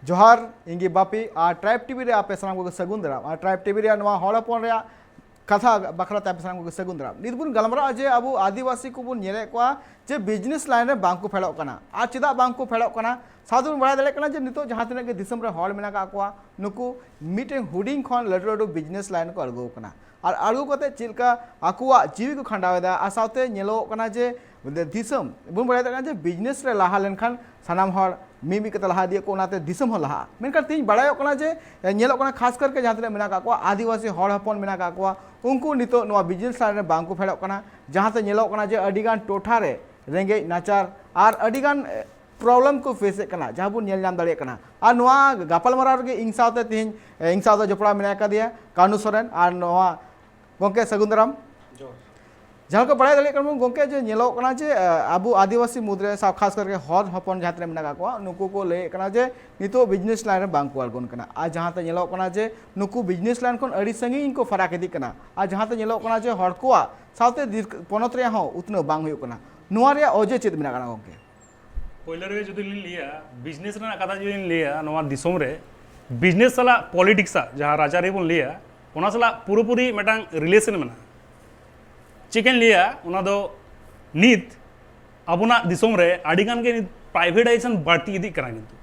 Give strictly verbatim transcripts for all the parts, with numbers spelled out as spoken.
ᱡᱚᱦᱟᱨ, ᱤᱧ ᱜᱮ ᱵᱟᱯᱤ᱾ ᱟᱨ ᱴᱨᱟᱭᱤᱵᱽ ᱴᱤᱵᱷᱤ ᱨᱮ ᱟᱯᱮ ᱥᱟᱱᱟᱢ ᱠᱚᱜᱮ ᱥᱟᱹᱜᱩᱱ ᱫᱟᱨᱟᱢ᱾ ᱟᱨ ᱴᱨᱟᱭᱤᱵᱽ ᱴᱤᱵᱷᱤ ᱨᱮᱭᱟᱜ ᱱᱚᱣᱟ ᱦᱚᱲ ᱦᱚᱯᱚᱱ ᱨᱮᱭᱟᱜ ᱠᱟᱛᱷᱟ ᱵᱟᱠᱷᱨᱟ ᱛᱮ ᱟᱯᱮ ᱥᱟᱱᱟᱢ ᱠᱚᱜᱮ ᱥᱟᱹᱜᱩᱱ ᱫᱟᱨᱟᱢ᱾ ᱱᱤᱛ ᱵᱚᱱ ᱜᱟᱞᱢᱟᱨᱟᱜᱼᱟ ᱡᱮ ᱟᱵᱚ ᱟᱹᱫᱤᱵᱟᱹᱥᱤ ᱠᱚᱵᱚᱱ ᱧᱮᱞᱮᱫ ᱠᱚᱣᱟ ᱡᱮ ᱵᱤᱡᱽᱱᱮᱥ ᱞᱟᱭᱤᱱ ᱨᱮ ᱵᱟᱝ ᱠᱚ ᱯᱷᱮᱰᱚᱜ ᱠᱟᱱᱟ᱾ ᱟᱨ ᱪᱮᱫᱟᱜ ᱵᱟᱝ ᱠᱚ ᱯᱷᱮᱰᱚᱜ ᱠᱟᱱᱟ? ᱥᱟᱶᱛᱮ ᱵᱚᱱ ᱵᱟᱲᱟᱭ ᱫᱟᱲᱮᱭᱟᱜ ᱠᱟᱱᱟ ᱡᱮ ᱱᱤᱛᱚᱜ ᱡᱟᱦᱟᱸ ᱛᱤᱱᱟᱹᱜ ᱜᱮ ᱫᱤᱥᱚᱢ ᱨᱮ ᱦᱚᱲ ᱢᱮᱱᱟᱜ ᱟᱠᱟᱫ ᱠᱚᱣᱟ, ᱱᱩᱠᱩ ᱢᱤᱫᱴᱮᱱ ᱦᱩᱰᱤᱧ ᱠᱷᱚᱱ ᱞᱟᱹᱴᱩ ᱞᱟᱹᱴᱩ ᱵᱤᱡᱽᱱᱮᱥ ᱞᱟᱭᱤᱱ ᱠᱚ ᱟᱬᱜᱚ ᱟᱠᱟᱱᱟ᱾ ᱟᱨ ᱟᱬᱜᱚ ᱠᱟᱛᱮ ᱪᱮᱫ ᱞᱮᱠᱟ ᱟᱠᱚᱣᱟᱜ ᱡᱤᱣᱤ ᱠᱚ ᱠᱷᱟᱸᱰᱟᱣ ᱮᱫᱟ, ᱟᱨ ᱥᱟᱶᱛᱮ ᱧᱮᱞᱚᱜ ᱠᱟᱱᱟ ᱡᱮ ᱫᱤᱥᱚᱢ ᱵᱚᱱ ᱵᱟᱲᱟᱭ ᱫᱟᱲᱮᱭᱟᱜ ᱠᱟᱱᱟ ᱡᱮ ᱵᱤᱡᱽᱱᱮᱥ ᱨᱮ ᱞᱟᱦᱟ ᱞᱮᱱᱠᱷᱟᱱ ᱥᱟᱱᱟᱢ ᱦᱚᱲ ᱢᱤᱫ ᱢᱤᱫ ᱠᱟᱛᱮ ᱞᱟᱦᱟ ᱤᱫᱤᱭᱟᱠᱚ, ᱚᱱᱟᱛᱮ ᱫᱤᱥᱚᱢ ᱦᱚᱸ ᱞᱟᱦᱟᱜᱼᱟ᱾ ᱢᱮᱱᱠᱷᱟᱱ ᱛᱮᱦᱮᱧ ᱵᱟᱲᱟᱭᱚᱜ ᱠᱟᱱᱟ ᱡᱮ ᱧᱮᱞᱚᱜ ᱠᱟᱱᱟ ᱠᱷᱟᱥ ᱠᱟᱨ ᱠᱮ ᱡᱟᱦᱟᱸ ᱛᱤᱱᱟᱹᱜ ᱢᱮᱱᱟᱜ ᱟᱠᱟᱫ ᱠᱚᱣᱟ, ᱟᱹᱫᱤᱵᱟᱹᱥᱤ ᱦᱚᱲ ᱦᱚᱯᱚᱱ ᱢᱮᱱᱟᱜ ᱟᱠᱟᱫ ᱠᱚᱣᱟ, ᱩᱱᱠᱩ ᱱᱤᱛᱚᱜ ᱱᱚᱣᱟ ᱵᱤᱡᱽᱱᱮᱥ ᱞᱟᱭᱤᱱ ᱨᱮ ᱵᱟᱝ ᱠᱚ ᱯᱷᱮᱰᱚᱜ ᱠᱟᱱᱟ, ᱡᱟᱦᱟᱸᱛᱮ ᱧᱮᱞᱚᱜ ᱠᱟᱱᱟ ᱡᱮ ᱟᱹᱰᱤᱜᱟᱱ ᱴᱚᱴᱷᱟ ᱨᱮ ᱨᱮᱸᱜᱮᱡ ᱱᱟᱪᱟᱨ ᱟᱨ ᱟᱹᱰᱤᱜᱟᱱ ᱯᱨᱚᱵᱞᱮᱢ ᱠᱚ ᱯᱷᱮᱥᱮᱫ ᱠᱟᱱᱟ, ᱡᱟᱦᱟᱸ ᱵᱚᱱ ᱧᱮᱞ ᱧᱟᱢ ᱫᱟᱲᱮᱭᱟᱜ ᱠᱟᱱᱟ᱾ ᱟᱨ ᱱᱚᱣᱟ ᱜᱟᱯᱟᱞᱢᱟᱨᱟᱣ ᱨᱮᱜᱮ ᱤᱧ ᱥᱟᱶᱛᱮ ᱛᱮᱦᱮᱧ, ᱮ, ᱤᱧ ᱥᱟᱶᱛᱮ ᱡᱚᱯᱲᱟᱣ ᱢᱮᱱᱟᱭ ᱟᱠᱟᱫᱮᱭᱟ ᱠᱟᱹᱱᱩ ᱥᱚᱨᱮᱱ, ᱟᱨ ᱱᱚᱣᱟ ᱜᱚᱢᱠᱮ ᱥᱟᱹᱜᱩᱱ ᱫᱟᱨᱟᱢ᱾ ᱡᱚᱦᱟᱨ᱾ ᱡᱟᱦᱟᱸ ᱞᱮᱠᱟ ᱵᱟᱲᱟᱭ ᱫᱟᱲᱮᱭᱟᱜ ᱠᱟᱱᱟ ᱵᱚᱱ ᱜᱚᱢᱠᱮ, ᱡᱮ ᱧᱮᱞᱚᱜ ᱠᱟᱱᱟ ᱡᱮ, ᱮ, ᱟᱵᱚ ᱟᱹᱫᱤᱵᱟᱹᱥᱤ ᱢᱩᱫᱽᱨᱮ ᱥᱟᱶ ᱠᱷᱟᱥ ᱠᱟᱨᱠᱮ ᱦᱚᱲ ᱦᱚᱯᱚᱱ ᱡᱟᱦᱟᱸ ᱛᱤᱱᱟᱹᱜ ᱢᱮᱱᱟᱜ ᱟᱠᱟᱫ ᱠᱚᱣᱟ, ᱱᱩᱠᱩ ᱠᱚ ᱞᱟᱹᱭᱮᱫ ᱠᱟᱱᱟ ᱡᱮ ᱱᱤᱛᱚᱜ ᱵᱤᱡᱽᱱᱮᱥ ᱞᱟᱭᱤᱱ ᱨᱮ ᱵᱟᱝ ᱠᱚ ᱟᱬᱜᱚᱱ ᱠᱟᱱᱟ᱾ ᱟᱨ ᱡᱟᱦᱟᱸᱛᱮ ᱧᱮᱞᱚᱜ ᱠᱟᱱᱟ ᱡᱮ ᱱᱩᱠᱩ ᱵᱤᱡᱽᱱᱮᱥ ᱞᱟᱭᱤᱱ ᱠᱷᱚᱱ ᱟᱹᱰᱤ ᱥᱟᱺᱜᱤᱧ ᱠᱚ ᱯᱷᱟᱨᱟᱠ ᱤᱫᱤᱜ ᱠᱟᱱᱟ᱾ ᱟᱨ ᱡᱟᱦᱟᱸᱛᱮ ᱧᱮᱞᱚᱜ ᱠᱟᱱᱟ ᱡᱮ ᱦᱚᱲ ᱠᱚᱣᱟᱜ ᱥᱟᱶᱛᱮ ᱫᱤᱨ-, ᱯᱚᱱᱚᱛ ᱨᱮᱭᱟᱜ ᱦᱚᱸ ᱩᱛᱱᱟᱹᱣ ᱵᱟᱝ ᱦᱩᱭᱩᱜ ᱠᱟᱱᱟ᱾ ᱱᱚᱣᱟ ᱨᱮᱭᱟᱜ ᱚᱡᱮ ᱪᱮᱫ ᱢᱮᱱᱟᱜ ᱠᱟᱱᱟ ᱜᱚᱢᱠᱮ? ᱯᱳᱭᱞᱳ ᱨᱮᱜᱮ ᱡᱩᱫᱤ ᱞᱤᱧ ᱞᱟᱹᱭᱟ, ᱵᱤᱡᱽᱱᱮᱥ ᱨᱮᱱᱟᱜ ᱠᱟᱛᱷᱟ ᱡᱩᱫᱤ ᱞᱤᱧ ᱞᱟᱹᱭᱟ, ᱱᱚᱣᱟ ᱫᱤᱥᱚᱢ ᱨᱮ ᱵᱤᱡᱽᱱᱮᱥ ᱥᱟᱞᱟᱜ ᱯᱚᱞᱤᱴᱤᱠᱥ ᱟᱜ ᱡᱟᱦᱟᱸ ᱨᱟᱡᱽᱟᱹᱨᱤ ᱵᱚᱱ ᱞᱟᱹᱭᱟ, ᱚᱱᱟ ᱥᱟᱞᱟᱜ ᱯᱩᱨᱟᱹᱯᱩᱨᱤ ᱢᱤᱫᱴᱟᱝ ᱨᱤᱞᱮᱥᱚᱱ ᱢᱮᱱᱟᱜᱼᱟ᱾ ᱪᱮᱫ ᱠᱟᱹᱧ ᱞᱟᱹᱭᱟ, ᱚᱱᱟ ᱫᱚ ᱱᱤᱛ ᱟᱵᱚᱱᱟᱜ ᱫᱤᱥᱚᱢ ᱨᱮ ᱟᱹᱰᱤᱜᱟᱱ ᱜᱮ ᱱᱤᱛ ᱯᱨᱟᱭᱵᱷᱮᱴᱟᱭᱡᱮᱥᱚᱱ ᱵᱟᱹᱲᱛᱤ ᱤᱫᱤᱜ ᱠᱟᱱᱟ᱾ ᱠᱤᱱᱛᱩ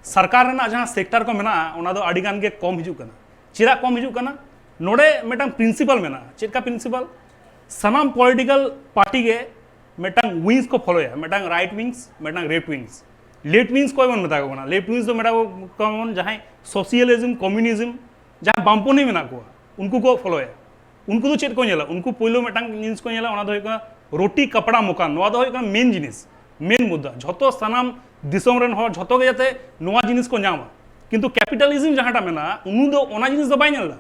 ᱥᱚᱨᱠᱟᱨ ᱨᱮᱱᱟᱜ ᱡᱟᱦᱟᱸ ᱥᱮᱠᱴᱟᱨ ᱠᱚ ᱢᱮᱱᱟᱜᱼᱟ, ᱚᱱᱟ ᱫᱚ ᱟᱹᱰᱤᱜᱟᱱ ᱜᱮ ᱠᱚᱢ ᱦᱤᱡᱩᱜ ᱠᱟᱱᱟ᱾ ᱪᱮᱫᱟᱜ ᱠᱚᱢ ᱦᱤᱡᱩᱜ ᱠᱟᱱᱟ? ᱱᱚᱰᱮ ᱢᱤᱫᱴᱟᱝ ᱯᱨᱤᱱᱥᱤᱯᱟᱞ ᱢᱮᱱᱟᱜᱼᱟ᱾ ᱪᱮᱫ ᱞᱮᱠᱟ ᱯᱨᱤᱱᱥᱤᱯᱟᱞ? ᱥᱟᱱᱟᱢ ᱯᱚᱞᱤᱴᱤᱠᱟᱞ ᱯᱟᱨᱴᱤ ᱜᱮ ᱢᱤᱫᱴᱟᱝ ᱣᱤᱝᱥ ᱠᱚ ᱯᱷᱚᱞᱳᱭᱟ, ᱢᱤᱫᱴᱟᱝ ᱨᱟᱭᱤᱴ ᱣᱤᱝᱥ, ᱢᱤᱫᱴᱟᱝ ᱞᱮᱯᱷᱴ ᱣᱤᱝᱥ᱾ ᱞᱮᱯᱷᱴ ᱣᱤᱝᱥ ᱚᱠᱚᱭ ᱵᱚᱱ ᱢᱮᱛᱟ ᱠᱚ ᱠᱟᱱᱟ? ᱞᱮᱯᱷᱴ ᱣᱤᱝᱥ ᱫᱚ ᱢᱮᱛᱟ ᱠᱚ ᱠᱟᱱᱟ ᱵᱚᱱ ᱡᱟᱦᱟᱸᱭ ᱥᱳᱥᱤᱭᱟᱞᱤᱡᱢ, ᱠᱚᱢᱤᱭᱩᱱᱤᱡᱢ, ᱡᱟᱦᱟᱸ ᱵᱟᱢᱯᱚᱱᱛᱷᱤ ᱢᱮᱱᱟᱜ ᱠᱚᱣᱟ, ᱩᱱᱠᱩ ᱠᱚ ᱯᱷᱚᱞᱳᱭᱟ᱾ ᱩᱱᱠᱩ ᱫᱚ ᱪᱮᱫ ᱠᱚ ᱧᱮᱞᱟ? ᱩᱱᱠᱩ ᱯᱳᱭᱞᱳ ᱢᱤᱫᱴᱟᱝ ᱡᱤᱱᱤᱥ ᱠᱚ ᱧᱮᱞᱟ, ᱚᱱᱟ ᱫᱚ ᱦᱩᱭᱩᱜ ᱠᱟᱱᱟ ᱨᱳᱴᱤ ᱠᱟᱯᱲᱟ ᱢᱚᱠᱟᱱ᱾ ᱱᱚᱣᱟ ᱫᱚ ᱦᱩᱭᱩᱜ ᱠᱟᱱᱟ ᱢᱮᱱ ᱡᱤᱱᱤᱥ, ᱢᱮᱱ ᱢᱩᱫᱽᱫᱟ᱾ ᱡᱷᱚᱛᱚ ᱥᱟᱱᱟᱢ ᱫᱤᱥᱚᱢ ᱨᱮᱱ ᱦᱚᱲ ᱡᱷᱚᱛᱚ ᱜᱮ ᱡᱟᱛᱮ ᱱᱚᱣᱟ ᱡᱤᱱᱤᱥ ᱠᱚ ᱧᱟᱢᱟ᱾ ᱠᱤᱱᱛᱩ ᱠᱮᱯᱤᱴᱟᱞᱤᱡᱢ ᱡᱟᱦᱟᱸᱴᱟᱜ ᱢᱮᱱᱟᱜᱼᱟ, ᱩᱱᱤ ᱫᱚ ᱚᱱᱟ ᱡᱤᱱᱤᱥ ᱫᱚ ᱵᱟᱭ ᱧᱮᱞ ᱮᱫᱟ᱾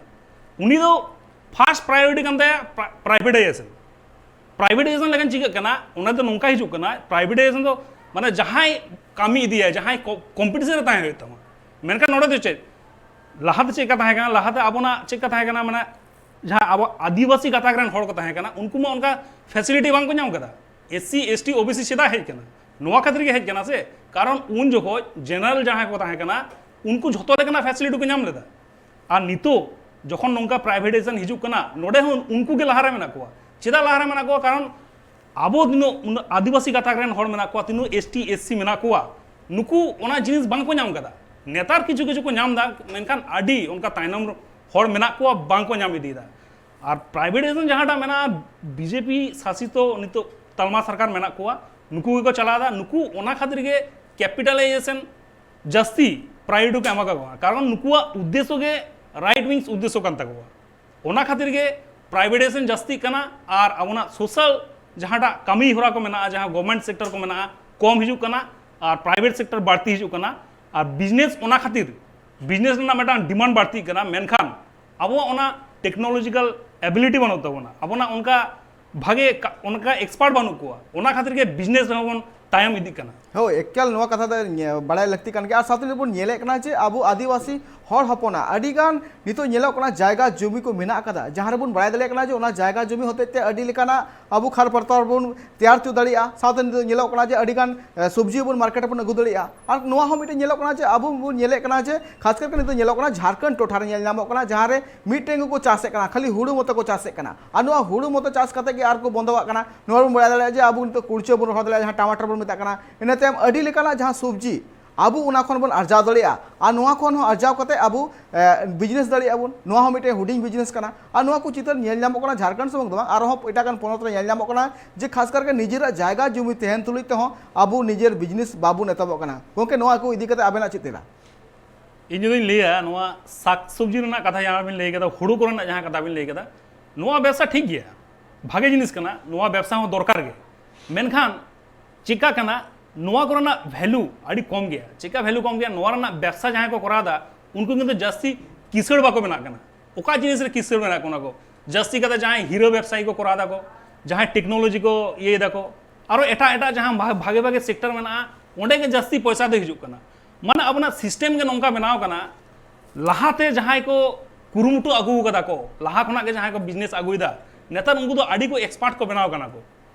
ᱩᱱᱤ ᱫᱚ ᱯᱷᱟᱨᱥᱴ ᱯᱨᱟᱭᱳᱨᱤᱴᱤ ᱠᱟᱱ ᱛᱟᱭᱟ ᱯᱨᱟ-, ᱯᱨᱟᱭᱵᱷᱮᱴᱟᱭᱡᱮᱥᱚᱱ᱾ ᱯᱨᱟᱭᱵᱷᱮᱴᱟᱭᱡᱮᱥᱚᱱ ᱞᱮᱠᱷᱟᱱ ᱪᱤᱠᱟᱹᱜ ᱠᱟᱱᱟ? ᱚᱱᱟ ᱫᱚ ᱱᱚᱝᱠᱟ ᱦᱤᱡᱩᱜ ᱠᱟᱱᱟ, ᱯᱨᱟᱭᱵᱷᱮᱴᱟᱭᱡᱮᱥᱚᱱ ᱫᱚ ᱢᱟᱱᱮ ᱡᱟᱦᱟᱸᱭ ᱠᱟᱹᱢᱤ ᱤᱫᱤᱭᱟᱭ, ᱡᱟᱦᱟᱸᱭ ᱠᱚ-, ᱠᱚᱢᱯᱤᱴᱤᱥᱚᱱ ᱨᱮ ᱛᱟᱦᱮᱸ ᱦᱩᱭᱩᱜ ᱛᱟᱢᱟ᱾ ᱢᱮᱱᱠᱷᱟᱱ ᱱᱚᱰᱮ ᱫᱚ ᱪᱮᱫ? ᱞᱟᱦᱟᱛᱮ ᱪᱮᱫ ᱞᱮᱠᱟ ᱛᱟᱦᱮᱸ ᱠᱟᱱᱟ? ᱞᱟᱦᱟᱛᱮ ᱟᱵᱚᱱᱟᱜ ᱪᱮᱫ ᱞᱮᱠᱟ ᱛᱟᱦᱮᱸ ᱠᱟᱱᱟ? ᱢᱟᱱᱮ ᱡᱟᱦᱟᱸ ᱟᱵᱚ ᱟᱹᱫᱤᱵᱟᱹᱥᱤ ᱜᱟᱛᱟᱠ ᱨᱮᱱ ᱦᱚᱲ ᱠᱚ ᱛᱟᱦᱮᱸ ᱠᱟᱱᱟ, ᱩᱱᱠᱩ ᱢᱟ ᱚᱱᱠᱟ ᱯᱷᱮᱥᱤᱞᱤᱴᱤ ᱵᱟᱝ ᱠᱚ ᱧᱟᱢ ᱠᱟᱫᱟ᱾ S C, S T, O B C ᱪᱮᱫᱟᱜ ᱦᱮᱡ ᱠᱟᱱᱟ? ᱱᱚᱣᱟ ᱠᱷᱟᱹᱛᱤᱨ ᱜᱮ ᱦᱮᱡ ᱠᱟᱱᱟ ᱥᱮ, ᱠᱟᱨᱚᱱ ᱩᱱ ᱡᱚᱠᱷᱚᱡ ᱡᱮᱱᱟᱨᱮᱞ ᱡᱟᱦᱟᱸᱭ ᱠᱚ ᱛᱟᱦᱮᱸ ᱠᱟᱱᱟ, ᱩᱱᱠᱩ ᱡᱷᱚᱛᱚ ᱞᱮᱠᱟᱱᱟᱜ ᱯᱷᱮᱥᱤᱞᱤᱴᱤ ᱠᱚ ᱧᱟᱢ ᱞᱮᱫᱟ᱾ ᱟᱨ ᱱᱤᱛᱚᱜ ᱡᱚᱠᱷᱚᱱ ᱱᱚᱝᱠᱟ ᱯᱨᱟᱭᱵᱷᱮᱴᱟᱭᱡᱮᱥᱚᱱ ᱦᱤᱡᱩᱜ ᱠᱟᱱᱟ, ᱱᱚᱰᱮ ᱦᱚᱸ ᱩᱱᱠᱩ ᱜᱮ ᱞᱟᱦᱟᱨᱮ ᱢᱮᱱᱟᱜ ᱠᱚᱣᱟ᱾ ᱪᱮᱫᱟᱜ ᱞᱟᱦᱟᱨᱮ ᱢᱮᱱᱟᱜ ᱠᱚᱣᱟ? ᱠᱟᱨᱚᱱ ᱟᱵᱚ ᱛᱤᱱᱟᱹᱜ ᱩᱱᱟᱹᱜ ᱟᱹᱫᱤᱵᱟᱹᱥᱤ ᱜᱟᱛᱟᱠ ᱨᱮᱱ ᱦᱚᱲ ᱢᱮᱱᱟᱜ ᱠᱚᱣᱟ, ᱛᱤᱱᱟᱹᱜ ᱮᱥ ᱴᱤ ᱮᱥ ᱥᱤ ᱢᱮᱱᱟᱜ ᱠᱚᱣᱟ, ᱱᱩᱠᱩ ᱚᱱᱟ ᱡᱤᱱᱤᱥ ᱵᱟᱝ ᱠᱚ ᱧᱟᱢ ᱠᱟᱫᱟ᱾ ᱱᱮᱛᱟᱨ ᱠᱤᱪᱷᱩ ᱠᱤᱪᱷᱩ ᱠᱚ ᱧᱟᱢ ᱮᱫᱟ, ᱢᱮᱱᱠᱷᱟᱱ ᱟᱹᱰᱤ ᱚᱱᱠᱟ ᱛᱟᱭᱱᱚᱢ ᱦᱚᱲ ᱢᱮᱱᱟᱜ ᱠᱚᱣᱟ, ᱵᱟᱝ ᱠᱚ ᱧᱟᱢ ᱤᱫᱤᱭᱮᱫᱟ᱾ ᱟᱨ ᱯᱨᱟᱭᱵᱷᱮᱴᱟᱭᱡᱮᱥᱚᱱ ᱡᱟᱦᱟᱸᱴᱟᱜ ᱢᱮᱱᱟᱜᱼᱟ, ᱵᱤ ᱡᱮ ᱯᱤ ᱥᱟᱥᱤᱛᱚ ᱱᱤᱛᱚᱜ ᱛᱟᱞᱢᱟ ᱥᱚᱨᱠᱟᱨ ᱢᱮᱱᱟᱜ ᱠᱚᱣᱟ, ᱱᱩᱠᱩ ᱜᱮᱠᱚ ᱪᱟᱞᱟᱣ ᱮᱫᱟ᱾ ᱱᱩᱠᱩ ᱚᱱᱟ ᱠᱷᱟᱹᱛᱤᱨ ᱜᱮ ᱠᱮᱯᱤᱴᱟᱞᱟᱭᱡᱮᱥᱚᱱ ᱡᱟᱹᱥᱛᱤ ᱯᱨᱟᱭᱳᱨᱤᱴᱤ ᱠᱚ ᱮᱢᱟ ᱠᱚ ᱠᱟᱱᱟ, ᱠᱟᱨᱚᱱ ᱱᱩᱠᱩᱣᱟᱜ ᱩᱫᱽᱫᱮᱥᱥᱚ ᱜᱮ ᱨᱟᱭᱤᱴ ᱣᱤᱝᱥ ᱩᱫᱽᱫᱮᱥᱥᱚ ᱠᱟᱱ ᱛᱟᱠᱚᱣᱟ᱾ ᱚᱱᱟ ᱠᱷᱟᱹᱛᱤᱨ ᱜᱮ ᱯᱨᱟᱭᱵᱷᱮᱴᱟᱭᱡᱮᱥᱚᱱ ᱡᱟᱹᱥᱛᱤᱜ ᱠᱟᱱᱟ᱾ ᱟᱨ ᱟᱵᱚᱱᱟᱜ ᱥᱳᱥᱟᱞ ᱡᱟᱦᱟᱸᱴᱟᱜ ᱠᱟᱹᱢᱤ ᱦᱚᱨᱟ ᱠᱚ ᱢᱮᱱᱟᱜᱼᱟ, ᱡᱟᱦᱟᱸ ᱜᱚᱵᱷᱢᱮᱱᱴ ᱥᱮᱠᱴᱚᱨ ᱠᱚ ᱢᱮᱱᱟᱜᱼᱟ, ᱠᱚᱢ ᱦᱤᱡᱩᱜ ᱠᱟᱱᱟ ᱟᱨ ᱯᱨᱟᱭᱵᱷᱮᱴ ᱥᱮᱠᱴᱚᱨ ᱵᱟᱹᱲᱛᱤ ᱦᱤᱡᱩᱜ ᱠᱟᱱᱟ᱾ ᱟᱨ ᱵᱤᱡᱽᱱᱮᱥ, ᱚᱱᱟ ᱠᱷᱟᱹᱛᱤᱨ ᱵᱤᱡᱽᱱᱮᱥ ᱨᱮᱱᱟᱜ ᱢᱤᱫᱴᱟᱝ ᱰᱤᱢᱟᱱᱰ ᱵᱟᱹᱲᱛᱤᱜ ᱠᱟᱱᱟ, ᱢᱮᱱᱠᱷᱟᱱ ᱟᱵᱚᱣᱟᱜ ᱚᱱᱟ ᱴᱮᱠᱱᱳᱞᱚᱡᱤᱠᱟᱞ ᱮᱵᱤᱞᱤᱴᱤ ᱵᱟᱹᱱᱩᱜ ᱛᱟᱵᱚᱱᱟ, ᱟᱵᱚᱱᱟᱜ ᱚᱱᱠᱟ ᱵᱷᱟᱜᱮ ᱠᱟ-, ᱚᱱᱠᱟ ᱮᱠᱥᱯᱟᱨᱴ ᱵᱟᱹᱱᱩᱜ ᱠᱚᱣᱟ, ᱚᱱᱟ ᱠᱷᱟᱹᱛᱤᱨ ᱜᱮ ᱵᱤᱡᱽᱱᱮᱥ ᱨᱮᱦᱚᱸ ᱵᱚᱱ ᱛᱟᱭᱚᱢ ᱤᱫᱤᱜ ᱠᱟᱱᱟ᱾ ᱦᱳᱭ, ᱮᱠᱟᱞ ᱱᱚᱣᱟ ᱠᱟᱛᱷᱟ ᱫᱚ ᱧᱮ-, ᱵᱟᱲᱟᱭ ᱞᱟᱹᱠᱛᱤ ᱠᱟᱱ ᱜᱮᱭᱟ᱾ ᱟᱨ ᱥᱟᱶᱛᱮ ᱱᱤᱛᱚᱜ ᱵᱚᱱ ᱧᱮᱞᱮᱫ ᱠᱟᱱᱟ ᱡᱮ ᱟᱵᱚ ᱟᱹᱫᱤᱵᱟᱹᱥᱤ ᱦᱚᱲ ᱦᱚᱯᱚᱱᱟᱜ ᱟᱹᱰᱤ ᱜᱟᱱ ᱱᱤᱛᱚᱜ ᱧᱮᱞᱚᱜ ᱠᱟᱱᱟ ᱡᱟᱭᱜᱟ ᱡᱚᱢᱤ ᱠᱚ ᱢᱮᱱᱟᱜ ᱟᱠᱟᱫᱟ, ᱡᱟᱦᱟᱸ ᱨᱮᱵᱚᱱ ᱵᱟᱲᱟᱭ ᱫᱟᱲᱮᱭᱟᱜ ᱠᱟᱱᱟ ᱡᱮ ᱚᱱᱟ ᱡᱟᱭᱜᱟ ᱡᱚᱢᱤ ᱦᱚᱛᱮᱡ ᱛᱮ ᱟᱹᱰᱤ ᱞᱮᱠᱟᱱᱟᱜ ᱟᱵᱚ ᱠᱷᱟᱨ ᱯᱟᱨᱛᱟᱣ ᱵᱚᱱ ᱛᱮᱭᱟᱨ ᱦᱚᱪᱚ ᱫᱟᱲᱮᱭᱟᱜᱼᱟ᱾ ᱥᱟᱶᱛᱮ ᱱᱤᱛᱚᱜ ᱧᱮᱞᱚᱜ ᱠᱟᱱᱟ ᱡᱮ ᱟᱹᱰᱤ ᱜᱟᱱ, ᱮ, ᱥᱚᱵᱽᱡᱤ ᱵᱚᱱ ᱢᱟᱨᱠᱮᱴ ᱨᱮᱵᱚᱱ ᱟᱹᱜᱩ ᱫᱟᱲᱮᱭᱟᱜᱼᱟ᱾ ᱟᱨ ᱱᱚᱣᱟ ᱦᱚᱸ ᱢᱤᱫᱴᱮᱱ ᱧᱮᱞᱚᱜ ᱠᱟᱱᱟ ᱡᱮ ᱟᱵᱚ ᱵᱚᱱ ᱧᱮᱞᱮᱫ ᱠᱟᱱᱟ ᱡᱮ ᱠᱷᱟᱥ ᱠᱟᱨ ᱱᱤᱛᱚᱜ ᱧᱮᱞᱚᱜ ᱠᱟᱱᱟ ᱡᱷᱟᱲᱠᱷᱚᱸᱰ ᱴᱚᱴᱷᱟ ᱨᱮ ᱧᱮᱞ ᱧᱟᱢᱚᱜ ᱠᱟᱱᱟ, ᱡᱟᱦᱟᱸ ᱨᱮ ᱢᱤᱫᱴᱮᱱ ᱜᱮᱠᱚ ᱪᱟᱥᱮᱫ ᱠᱟᱱᱟ, ᱠᱷᱟᱹᱞᱤ ᱦᱩᱲᱩ ᱢᱚᱛᱚ ᱠᱚ ᱪᱟᱥᱮᱫ ᱠᱟᱱᱟ᱾ ᱟᱨ ᱱᱚᱣᱟ ᱦᱩᱲᱩ ᱢᱚᱛᱚ ᱪᱟᱥ ᱠᱟᱛᱮ ᱜᱮ ᱟᱨ ᱠᱚ ᱵᱚᱱᱫᱚ ᱠᱟᱜ ᱠᱟᱱᱟ᱾ ᱱᱚᱣᱟ ᱵᱚᱱ ᱵᱟᱲᱟᱭ ᱫᱟᱲᱮᱭᱟᱜᱼᱟ ᱡᱮ ᱟᱵᱚ ᱱᱤᱛᱚᱜ ᱠᱩᱲᱪᱟᱹ ᱵᱚᱱ ᱨᱚᱦᱚᱭ ᱫᱟᱲᱮᱭᱟᱜᱼᱟ, ᱡᱟᱦᱟᱸ ᱴᱟᱢᱟᱴᱟᱨ ᱵᱚᱱ ᱢᱮᱛᱟᱜ ᱠᱟᱱᱟ, ᱤᱱᱟᱹ ᱛᱟᱭᱚᱢ ᱟᱹᱰᱤ ᱞᱮᱠᱟᱱᱟᱜ ᱡᱟᱦᱟᱸ ᱥᱚᱵᱽᱡᱤ ᱟᱵᱚ ᱚᱱᱟ ᱠᱷᱚᱱ ᱵᱚᱱ ᱟᱨᱡᱟᱣ ᱫᱟᱲᱮᱭᱟᱜᱼᱟ᱾ ᱟᱨ ᱱᱚᱣᱟ ᱠᱷᱚᱱ ᱦᱚᱸ ᱟᱨᱡᱟᱣ ᱠᱟᱛᱮ ᱟᱵᱚ, ᱮ, ᱵᱤᱡᱽᱱᱮᱥ ᱫᱟᱲᱮᱭᱟᱜᱼᱟ ᱵᱚᱱ᱾ ᱱᱚᱣᱟ ᱦᱚᱸ ᱢᱤᱫᱴᱮᱱ ᱦᱩᱰᱤᱧ ᱵᱤᱡᱽᱱᱮᱥ ᱠᱟᱱᱟ᱾ ᱟᱨ ᱱᱚᱣᱟ ᱠᱚ ᱪᱤᱛᱟᱹᱨ ᱧᱮᱞ ᱧᱟᱢᱚᱜ ᱠᱟᱱᱟ ᱡᱷᱟᱲᱠᱷᱚᱸᱰ ᱥᱩᱢᱩᱝ ᱫᱚ ᱵᱟᱝ, ᱟᱨᱦᱚᱸ ᱮᱴᱟᱜ ᱜᱟᱱ ᱯᱚᱱᱚᱛ ᱨᱮ ᱧᱮᱞ ᱧᱟᱢᱚᱜ ᱠᱟᱱᱟ ᱡᱮ ᱠᱷᱟᱥ ᱠᱟᱨ ᱠᱟᱛᱮ ᱱᱤᱡᱮᱨᱟᱜ ᱡᱟᱭᱜᱟ ᱡᱚᱢᱤ ᱛᱟᱦᱮᱱ ᱛᱩᱞᱩᱡ ᱛᱮᱦᱚᱸ ᱟᱵᱚ ᱱᱤᱡᱮᱨ ᱵᱤᱡᱽᱱᱮᱥ ᱵᱟᱵᱚᱱ ᱮᱛᱚᱦᱚᱵᱚᱜ ᱠᱟᱱᱟ᱾ ᱜᱚᱢᱠᱮ, ᱱᱚᱣᱟ ᱠᱚ ᱤᱫᱤ ᱠᱟᱛᱮ ᱟᱵᱮᱱᱟᱜ ᱪᱮᱫ ᱛᱮᱞᱟ? ᱤᱧ ᱡᱩᱫᱤᱧ ᱞᱟᱹᱭᱟ, ᱱᱚᱣᱟ ᱥᱟᱠ ᱥᱚᱵᱽᱡᱤ ᱨᱮᱱᱟᱜ ᱠᱟᱛᱷᱟ ᱡᱟᱦᱟᱸ ᱵᱤᱱ ᱞᱟᱹᱭ ᱠᱮᱫᱟ, ᱦᱩᱲᱩ ᱠᱚᱨᱮᱱᱟᱜ ᱡᱟᱦᱟᱸ ᱠᱟᱛᱷᱟ ᱵᱤᱱ ᱞᱟᱹᱭ ᱠᱮᱫᱟ, ᱱᱚᱣᱟ ᱵᱮᱵᱽᱥᱟ ᱴᱷᱤᱠ ᱜᱮᱭᱟ, ᱵᱷᱟᱜᱮ ᱡᱤᱱᱤᱥ ᱠᱟᱱᱟ, ᱱᱚᱣᱟ ᱵᱮᱵᱽᱥᱟ ᱦᱚᱸ ᱫᱚᱨᱠᱟᱨ ᱜᱮ᱾ ᱢᱮᱱᱠᱷᱟᱱ ᱪᱮᱠᱟ ᱠᱟᱱᱟ, ᱱᱚᱣᱟ ᱠᱚᱨᱮᱱᱟᱜ ᱵᱷᱮᱞᱩ ᱟᱹᱰᱤ ᱠᱚᱢ ᱜᱮᱭᱟ᱾ ᱪᱮᱠᱟ ᱵᱷᱮᱞᱩ ᱠᱚᱢ ᱜᱮᱭᱟ? ᱱᱚᱣᱟ ᱨᱮᱱᱟᱜ ᱵᱮᱵᱽᱥᱟ ᱡᱟᱦᱟᱸᱭ ᱠᱚ ᱠᱚᱨᱟᱣ ᱮᱫᱟ, ᱩᱱᱠᱩ ᱠᱤᱱᱛᱩ ᱡᱟᱹᱥᱛᱤ ᱠᱤᱥᱟᱹᱬ ᱵᱟᱠᱚ ᱵᱮᱱᱟᱜ ᱠᱟᱱᱟ᱾ ᱚᱠᱟ ᱡᱤᱱᱤᱥ ᱨᱮ ᱠᱤᱥᱟᱹᱬ ᱢᱮᱱᱟᱜ ᱠᱚ ᱚᱱᱟ ᱠᱚ? ᱡᱟᱹᱥᱛᱤ ᱠᱟᱛᱮ ᱡᱟᱦᱟᱸᱭ ᱦᱤᱨᱟᱹ ᱵᱮᱵᱽᱥᱟᱭᱤ ᱠᱚ ᱠᱚᱨᱟᱣ ᱫᱟᱠᱚ, ᱡᱟᱦᱟᱸᱭ ᱴᱮᱠᱱᱳᱞᱚᱡᱤ ᱠᱚ ᱤᱭᱟᱹᱭ ᱫᱟᱠᱚ, ᱟᱨᱚ ᱮᱴᱟᱜ ᱮᱴᱟᱜ ᱡᱟᱦᱟᱸ ᱵᱷᱟ-, ᱵᱷᱟᱜᱮ ᱵᱷᱟᱜᱮ ᱥᱮᱠᱴᱚᱨ ᱢᱮᱱᱟᱜᱼᱟ, ᱚᱸᱰᱮ ᱜᱮ ᱡᱟᱹᱥᱛᱤ ᱯᱚᱭᱥᱟ ᱫᱚ ᱦᱤᱡᱩᱜ ᱠᱟᱱᱟ᱾ ᱢᱟᱱᱮ ᱟᱵᱚᱱᱟᱜ ᱥᱤᱥᱴᱮᱢ ᱜᱮ ᱱᱚᱝᱠᱟ ᱵᱮᱱᱟᱣ ᱠᱟᱱᱟ, ᱞᱟᱦᱟᱛᱮ ᱡᱟᱦᱟᱸᱭ ᱠᱚ ᱠᱩᱨᱩᱢᱩᱴᱩ ᱟᱹᱜᱩ ᱠᱟᱫᱟ ᱠᱚ, ᱞᱟᱦᱟ ᱠᱷᱚᱱᱟᱜ ᱜᱮ ᱡᱟᱦᱟᱸᱭ ᱠᱚ ᱵᱤᱡᱽᱱᱮᱥ ᱟᱹᱜᱩᱭᱮᱫᱟ, ᱱᱮᱛᱟᱨ ᱩᱱᱠᱩ ᱫᱚ ᱟᱹᱰᱤ ᱠᱚ ᱮᱠᱥᱯᱟᱨᱴ ᱠᱚ ᱵᱮᱱᱟᱣ ᱠᱟᱱᱟ ᱠᱚ᱾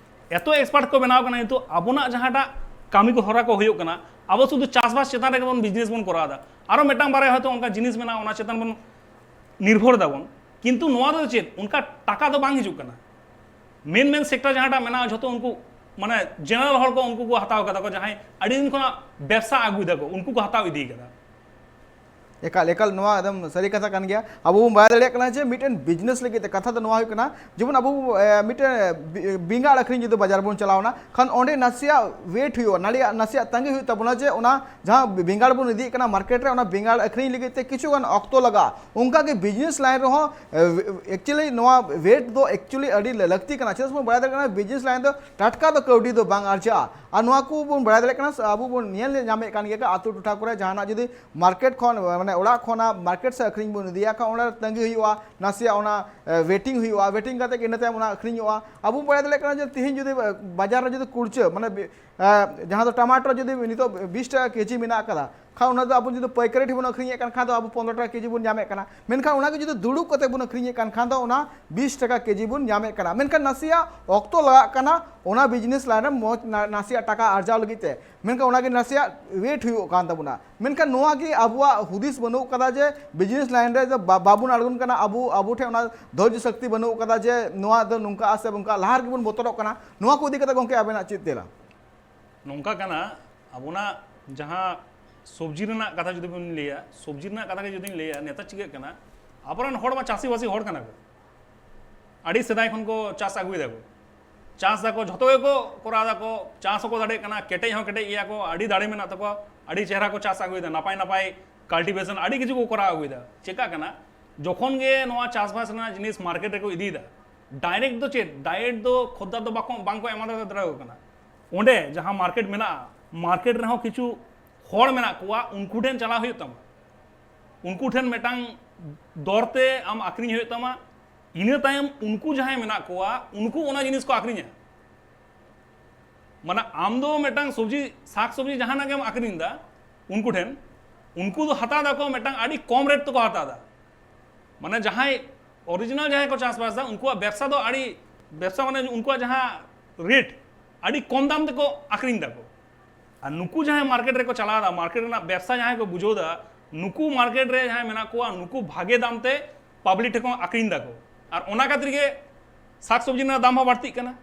ᱮᱛᱚ ᱮᱠᱥᱯᱟᱨᱴ ᱠᱚ ᱵᱮᱱᱟᱣ ᱠᱟᱱᱟ, ᱱᱤᱛᱚᱜ ᱟᱵᱚᱱᱟᱜ ᱡᱟᱦᱟᱸᱴᱟᱜ ᱠᱟᱹᱢᱤ ᱠᱚ ᱦᱚᱨᱟ ᱠᱚ ᱦᱩᱭᱩᱜ ᱠᱟᱱᱟ, ᱟᱵᱚ ᱥᱩᱫᱷᱩ ᱪᱟᱥᱵᱟᱥ ᱪᱮᱛᱟᱱ ᱨᱮᱜᱮ ᱵᱚᱱ ᱵᱤᱡᱽᱱᱮᱥ ᱵᱚᱱ ᱠᱚᱨᱟᱣ ᱮᱫᱟ᱾ ᱟᱨᱚ ᱢᱤᱫᱴᱟᱝ ᱵᱟᱨᱭᱟ ᱦᱚᱭᱛᱳ ᱚᱱᱠᱟ ᱡᱤᱱᱤᱥ ᱢᱮᱱᱟᱜᱼᱟ, ᱚᱱᱟ ᱪᱮᱛᱟᱱ ᱵᱚᱱ ᱱᱤᱨᱵᱷᱚᱨ ᱫᱟᱵᱚᱱ, ᱠᱤᱱᱛᱩ ᱱᱚᱣᱟ ᱫᱚ ᱪᱮᱫ, ᱚᱱᱠᱟ ᱴᱟᱠᱟ ᱫᱚ ᱵᱟᱝ ᱦᱤᱡᱩᱜ ᱠᱟᱱᱟ᱾ ᱢᱮᱱ ᱢᱮᱱ ᱥᱮᱠᱴᱟᱨ ᱡᱟᱦᱟᱸᱴᱟᱜ ᱢᱮᱱᱟᱜᱼᱟ, ᱡᱷᱚᱛᱚ ᱩᱱᱠᱩ ᱢᱟᱱᱮ ᱡᱮᱱᱟᱨᱟᱞ ᱦᱚᱲ ᱠᱚ, ᱩᱱᱠᱩ ᱠᱚ ᱦᱟᱛᱟᱣ ᱠᱟᱫᱟ ᱠᱚ, ᱡᱟᱦᱟᱸᱭ ᱟᱹᱰᱤ ᱫᱤᱱ ᱠᱷᱚᱱᱟᱜ ᱵᱮᱵᱽᱥᱟ ᱟᱹᱜᱩᱭ ᱫᱟᱠᱚ, ᱩᱱᱠᱩ ᱠᱚ ᱦᱟᱛᱟᱣ ᱤᱫᱤ ᱠᱟᱫᱟ᱾ ᱮᱠᱟᱞ, ᱮᱠᱟᱞ, ᱱᱚᱣᱟ ᱮᱠᱫᱚᱢ ᱥᱟᱹᱨᱤ ᱠᱟᱛᱷᱟ ᱠᱟᱱ ᱜᱮᱭᱟ᱾ ᱟᱵᱚ ᱵᱚᱱ ᱵᱟᱲᱟᱭ ᱫᱟᱲᱮᱭᱟᱜ ᱠᱟᱱᱟ ᱡᱮ ᱢᱤᱫᱴᱮᱱ ᱵᱤᱡᱽᱱᱮᱥ ᱞᱟᱹᱜᱤᱫ ᱛᱮ ᱠᱟᱛᱷᱟ ᱫᱚ ᱱᱚᱣᱟ ᱦᱩᱭᱩᱜ ᱠᱟᱱᱟ, ᱡᱮᱢᱚᱱ ᱟᱵᱚ, ᱮ, ᱢᱤᱫᱴᱮᱱ ᱵᱤ-, ᱵᱮᱸᱜᱟᱲ ᱟᱹᱠᱷᱨᱤᱧ ᱡᱩᱫᱤ ᱵᱟᱡᱟᱨ ᱵᱚᱱ ᱪᱟᱞᱟᱣᱱᱟ, ᱠᱷᱟᱱ ᱚᱸᱰᱮ ᱱᱟᱥᱮᱭᱟᱜ ᱣᱮᱴ ᱦᱩᱭᱩᱜᱼᱟ, ᱱᱟᱲᱤᱭᱟᱜ ᱱᱟᱥᱮᱭᱟᱜ ᱛᱟᱺᱜᱤ ᱦᱩᱭᱩᱜ ᱛᱟᱵᱚᱱᱟ, ᱡᱮ ᱚᱱᱟ ᱡᱟᱦᱟᱸ ᱵᱮᱸᱜᱟᱲ ᱵᱚᱱ ᱤᱫᱤᱭᱮᱫ ᱠᱟᱱᱟ ᱢᱟᱨᱠᱮᱴ ᱨᱮ, ᱚᱱᱟ ᱵᱮᱸᱜᱟᱲ ᱟᱹᱠᱷᱨᱤᱧ ᱞᱟᱹᱜᱤᱫ ᱛᱮ ᱠᱤᱪᱷᱩ ᱜᱟᱱ ᱚᱠᱛᱚ ᱞᱟᱜᱟᱜᱼᱟ᱾ ᱚᱱᱠᱟ ᱜᱮ ᱵᱤᱡᱽᱱᱮᱥ ᱞᱟᱭᱤᱱ ᱨᱮᱦᱚᱸ, ᱮ, ᱮᱠᱪᱩᱭᱮᱞᱤ ᱱᱚᱣᱟ ᱣᱮᱴ ᱫᱚ ᱮᱠᱪᱩᱭᱮᱞᱤ ᱟᱹᱰᱤ ᱞᱟᱹᱠᱛᱤ ᱠᱟᱱᱟ᱾ ᱪᱮᱫᱟᱜ ᱥᱮ ᱵᱚᱱ ᱵᱟᱲᱟᱭ ᱫᱟᱲᱮᱭᱟᱜ ᱠᱟᱱᱟ, ᱵᱤᱡᱽᱱᱮᱥ ᱞᱟᱭᱤᱱ ᱫᱚ ᱴᱟᱴᱠᱟ ᱫᱚ ᱠᱟᱹᱣᱰᱤ ᱫᱚ ᱵᱟᱝ ᱟᱨᱡᱟᱜᱼᱟ᱾ ᱟᱨ ᱱᱚᱣᱟ ᱠᱚ ᱵᱚᱱ ᱵᱟᱲᱟᱭ ᱫᱟᱲᱮᱭᱟᱜ ᱠᱟᱱᱟ, ᱟᱵᱚ ᱵᱚᱱ ᱧᱮᱞ ᱧᱟᱢᱮᱫ ᱠᱟᱱ ᱜᱮᱭᱟ, ᱟᱹᱛᱩ ᱴᱚᱴᱷᱟ ᱠᱚᱨᱮ ᱡᱟᱦᱟᱱᱟᱜ ᱡᱩᱫᱤ ᱢᱟᱨᱠᱮᱴ ᱠᱷᱚᱱ, ᱢᱟᱱᱮ ᱚᱲᱟᱜ ᱠᱷᱚᱱᱟᱜ ᱢᱟᱨᱠᱮᱴ ᱥᱮᱫ ᱟᱹᱠᱷᱨᱤᱧ ᱵᱚᱱ ᱤᱫᱤᱭᱟ, ᱠᱷᱟᱱ ᱚᱸᱰᱮ ᱛᱟᱺᱜᱤ ᱦᱩᱭᱩᱜᱼᱟ, ᱱᱟᱥᱮᱭᱟᱜ ᱚᱱᱟ, ᱮ, ᱣᱮᱴᱤᱝ ᱦᱩᱭᱩᱜᱼᱟ, ᱣᱮᱴᱤᱝ ᱠᱟᱛᱮ ᱜᱮ ᱤᱱᱟᱹ ᱛᱟᱭᱚᱢ ᱚᱱᱟ ᱟᱹᱠᱷᱨᱤᱧᱚᱜᱼᱟ᱾ ᱟᱵᱚ ᱵᱚᱱ ᱵᱟᱲᱟᱭ ᱫᱟᱲᱮᱭᱟᱜ ᱠᱟᱱᱟ ᱡᱮ ᱛᱤᱦᱤᱧ ᱡᱩᱫᱤ, ᱮ, ᱵᱟᱡᱟᱨ ᱨᱮ ᱡᱩᱫᱤ ᱠᱩᱲᱪᱟᱹ, ᱢᱟᱱᱮ ᱵᱤ-, ᱮ, ᱡᱟᱦᱟᱸ ᱫᱚ ᱴᱟᱢᱟᱴᱳ ᱡᱩᱫᱤ ᱱᱤᱛᱚᱜ ᱵᱤᱥ ᱴᱟᱠᱟ ᱠᱮᱡᱤ ᱢᱮᱱᱟᱜ ᱟᱠᱟᱫᱟ, ᱠᱷᱟᱱ ᱚᱱᱟ ᱫᱚ ᱟᱵᱚ ᱡᱩᱫᱤ ᱯᱟᱹᱭᱠᱟᱹᱨᱤ ᱴᱷᱮᱱ ᱵᱚᱱ ᱟᱹᱠᱷᱨᱤᱧᱮᱫ ᱠᱟᱱ ᱠᱷᱟᱱ ᱫᱚ ᱟᱵᱚ ᱯᱚᱱᱨᱚ ᱴᱟᱠᱟ ᱠᱮᱡᱤ ᱵᱚᱱ ᱧᱟᱢᱮᱫ ᱠᱟᱱᱟ᱾ ᱢᱮᱱᱠᱷᱟᱱ ᱚᱱᱟ ᱜᱮ ᱡᱩᱫᱤ ᱫᱩᱲᱩᱵ ᱠᱟᱛᱮ ᱵᱚᱱ ᱟᱹᱠᱷᱨᱤᱧᱮᱫ ᱠᱟᱱ ᱠᱷᱟᱱ ᱫᱚ ᱚᱱᱟ ᱵᱤᱥ ᱴᱟᱠᱟ ᱠᱮᱡᱤ ᱵᱚᱱ ᱧᱟᱢᱮᱫ ᱠᱟᱱᱟ᱾ ᱢᱮᱱᱠᱷᱟᱱ ᱱᱟᱥᱮᱭᱟᱜ ᱚᱠᱛᱚ ᱞᱟᱜᱟᱜ ᱠᱟᱱᱟ ᱚᱱᱟ ᱵᱤᱡᱽᱱᱮᱥ ᱞᱟᱭᱤᱱ ᱨᱮ ᱢᱚᱡᱽ ᱱᱟ-, ᱱᱟᱥᱮᱭᱟᱜ ᱴᱟᱠᱟ ᱟᱨᱡᱟᱣ ᱞᱟᱹᱜᱤᱫ ᱛᱮ᱾ ᱢᱮᱱᱠᱷᱟᱱ ᱚᱱᱟᱜᱮ ᱱᱟᱥᱮᱭᱟᱜ ᱣᱮᱴ ᱦᱩᱭᱩᱜ ᱠᱟᱱ ᱛᱟᱵᱚᱱᱟ᱾ ᱢᱮᱱᱠᱷᱟᱱ ᱱᱚᱣᱟ ᱜᱮ ᱟᱵᱚᱣᱟᱜ ᱦᱩᱫᱤᱥ ᱵᱟᱹᱱᱩᱜ ᱠᱟᱫᱟ ᱡᱮ ᱵᱤᱡᱽᱱᱮᱥ ᱞᱟᱭᱤᱱ ᱨᱮ ᱫᱚ ᱵᱟ-, ᱵᱟᱵᱚᱱ ᱟᱬᱜᱚᱱ ᱠᱟᱱᱟ᱾ ᱟᱵᱚ, ᱟᱵᱚ ᱴᱷᱮᱱ ᱚᱱᱟ ᱫᱷᱳᱨᱡᱚ ᱥᱚᱠᱛᱤ ᱵᱟᱹᱱᱩᱜ ᱠᱟᱫᱟ ᱡᱮ ᱱᱚᱣᱟ ᱫᱚ ᱱᱚᱝᱠᱟᱜᱼᱟ ᱥᱮ ᱱᱚᱝᱠᱟ, ᱞᱟᱦᱟ ᱨᱮᱜᱮ ᱵᱚᱱ ᱵᱚᱛᱚᱨᱚᱜ ᱠᱟᱱᱟ᱾ ᱱᱚᱣᱟ ᱠᱚ ᱤᱫᱤ ᱠᱟᱛᱮ ᱜᱚᱢᱠᱮ ᱟᱵᱮᱱᱟᱜ ᱪᱮᱫ ᱛᱮᱞᱟ? ᱱᱚᱝᱠᱟ ᱠᱟᱱᱟ, ᱟᱵᱚᱱᱟᱜ ᱡᱟᱦᱟᱸ ᱥᱚᱵᱽᱡᱤ ᱨᱮᱱᱟᱜ ᱠᱟᱛᱷᱟ ᱡᱩᱫᱤ ᱵᱚᱱ ᱞᱟᱹᱭᱟ, ᱥᱚᱵᱽᱡᱤ ᱨᱮᱱᱟᱜ ᱠᱟᱛᱷᱟ ᱜᱮ ᱡᱩᱫᱤᱧ ᱞᱟᱹᱭᱟ, ᱱᱮᱛᱟᱨ ᱪᱤᱠᱟᱹᱜ ᱠᱟᱱᱟ, ᱟᱵᱚᱨᱮᱱ ᱦᱚᱲ ᱢᱟ ᱪᱟᱹᱥᱤᱵᱟᱹᱥᱤ ᱦᱚᱲ ᱠᱟᱱᱟ ᱠᱚ, ᱟᱹᱰᱤ ᱥᱮᱫᱟᱭ ᱠᱷᱚᱱ ᱠᱚ ᱪᱟᱥ ᱟᱹᱜᱩᱭ ᱫᱟᱠᱚ, ᱪᱟᱥ ᱫᱟᱠᱚ, ᱡᱷᱚᱛᱚ ᱜᱮᱠᱚ ᱠᱚᱨᱟᱣ ᱫᱟᱠᱚ, ᱪᱟᱥ ᱦᱚᱸᱠᱚ ᱫᱟᱲᱮᱭᱟᱜ ᱠᱟᱱᱟ, ᱠᱮᱴᱮᱡ ᱦᱚᱸ ᱠᱮᱴᱮᱡ ᱜᱮᱭᱟ ᱠᱚ, ᱟᱹᱰᱤ ᱫᱟᱲᱮ ᱢᱮᱱᱟᱜ ᱛᱟᱠᱚᱣᱟ, ᱟᱹᱰᱤ ᱪᱮᱦᱨᱟ ᱠᱚ ᱪᱟᱥ ᱟᱹᱜᱩᱭᱮᱫᱟ, ᱱᱟᱯᱟᱭ ᱱᱟᱯᱟᱭ ᱠᱟᱞᱴᱤᱵᱷᱮᱥᱚᱱ ᱟᱹᱰᱤ ᱠᱤᱪᱷᱩ ᱠᱚ ᱠᱚᱨᱟᱣ ᱟᱹᱜᱩᱭᱮᱫᱟ᱾ ᱪᱮᱠᱟᱜ ᱠᱟᱱᱟ, ᱡᱚᱠᱷᱚᱱ ᱜᱮ ᱱᱚᱣᱟ ᱪᱟᱥᱵᱟᱥ ᱨᱮᱱᱟᱜ ᱡᱤᱱᱤᱥ ᱢᱟᱨᱠᱮᱴ ᱨᱮᱠᱚ ᱤᱫᱤᱭᱮᱫᱟ, ᱰᱟᱭᱨᱮᱠᱴ ᱫᱚ ᱪᱮᱫ, ᱰᱟᱭᱨᱮᱠᱴ ᱫᱚ ᱠᱷᱚᱫᱽᱫᱟᱨ ᱫᱚ ᱵᱟᱠᱚ, ᱵᱟᱝᱠᱚ ᱮᱢᱟ ᱫᱟᱲᱮᱭᱟᱠᱚ ᱠᱟᱱᱟ᱾ ᱚᱸᱰᱮ ᱡᱟᱦᱟᱸ ᱢᱟᱨᱠᱮᱴ ᱢᱮᱱᱟᱜᱼᱟ, ᱢᱟᱨᱠᱮᱴ ᱨᱮᱦᱚᱸ ᱠᱤᱪᱷᱩ ᱦᱚᱲ ᱢᱮᱱᱟᱜ ᱠᱚᱣᱟ, ᱩᱱᱠᱩ ᱴᱷᱮᱱ ᱪᱟᱞᱟᱣ ᱦᱩᱭᱩᱜ ᱛᱟᱢᱟ, ᱩᱱᱠᱩ ᱴᱷᱮᱱ ᱢᱤᱫᱴᱟᱝ ᱫᱚᱨ ᱛᱮ ᱟᱢ ᱟᱠᱷᱨᱤᱧ ᱦᱩᱭᱩᱜ ᱛᱟᱢᱟ᱾ ᱤᱱᱟᱹ ᱛᱟᱭᱚᱢ ᱩᱱᱠᱩ ᱡᱟᱦᱟᱸᱭ ᱢᱮᱱᱟᱜ ᱠᱚᱣᱟ, ᱩᱱᱠᱩ ᱚᱱᱟ ᱡᱤᱱᱤᱥ ᱠᱚ ᱟᱠᱷᱨᱤᱧᱟ᱾ ᱢᱟᱱᱮ ᱟᱢ ᱫᱚ ᱢᱤᱫᱴᱟᱝ ᱥᱚᱵᱽᱡᱤ, ᱥᱟᱠ ᱥᱚᱵᱽᱡᱤ ᱡᱟᱦᱟᱱᱟᱜ ᱜᱮᱢ ᱟᱠᱷᱨᱤᱧ ᱮᱫᱟ, ᱩᱱᱠᱩ ᱴᱷᱮᱱ, ᱩᱱᱠᱩ ᱫᱚ ᱦᱟᱛᱟᱣ ᱫᱟᱠᱚ ᱢᱤᱫᱴᱟᱝ ᱟᱹᱰᱤ ᱠᱚᱢ ᱨᱮᱴ ᱛᱮᱠᱚ ᱦᱟᱛᱟᱣ ᱮᱫᱟ᱾ ᱢᱟᱱᱮ ᱡᱟᱦᱟᱸᱭ ᱚᱨᱤᱡᱤᱱᱟᱞ ᱡᱟᱦᱟᱸᱭ ᱠᱚ ᱪᱟᱥᱵᱟᱥ ᱮᱫᱟ, ᱩᱱᱠᱩᱣᱟᱜ ᱵᱮᱵᱽᱥᱟ ᱫᱚ ᱟᱹᱰᱤ, ᱵᱮᱵᱽᱥᱟ ᱢᱟᱱᱮ ᱩᱱᱠᱩᱣᱟᱜ ᱡᱟᱦᱟᱸ ᱨᱮᱴ, ᱟᱹᱰᱤ ᱠᱚᱢ ᱫᱟᱢ ᱛᱮᱠᱚ ᱟᱠᱷᱨᱤᱧ ᱫᱟᱠᱚ᱾ ᱟᱨ ᱱᱩᱠᱩ ᱡᱟᱦᱟᱸᱭ ᱢᱟᱨᱠᱮᱴ ᱨᱮᱠᱚ ᱪᱟᱞᱟᱣ ᱮᱫᱟ, ᱢᱟᱨᱠᱮᱴ ᱨᱮᱱᱟᱜ ᱵᱮᱵᱽᱥᱟ ᱡᱟᱦᱟᱸᱭ ᱠᱚ ᱵᱩᱡᱷᱟᱹᱣ ᱮᱫᱟ, ᱱᱩᱠᱩ ᱢᱟᱨᱠᱮᱴ ᱨᱮ ᱡᱟᱦᱟᱸᱭ ᱢᱮᱱᱟᱜ ᱠᱚᱣᱟ, ᱱᱩᱠᱩ ᱵᱷᱟᱜᱮ ᱫᱟᱢ ᱛᱮ ᱯᱟᱵᱽᱞᱤᱠ ᱴᱷᱮᱱ ᱠᱷᱚᱱ ᱟᱠᱷᱨᱤᱧ ᱫᱟᱠᱚ᱾ ᱟᱨ ᱚᱱᱟ ᱠᱷᱟᱹᱛᱤᱨ ᱜᱮ ᱥᱟᱠ ᱥᱚᱵᱽᱡᱤ ᱨᱮᱱᱟᱜ ᱫᱟᱢ ᱦᱚᱸ ᱵᱟᱹᱲᱛᱤᱜ ᱠᱟᱱᱟ᱾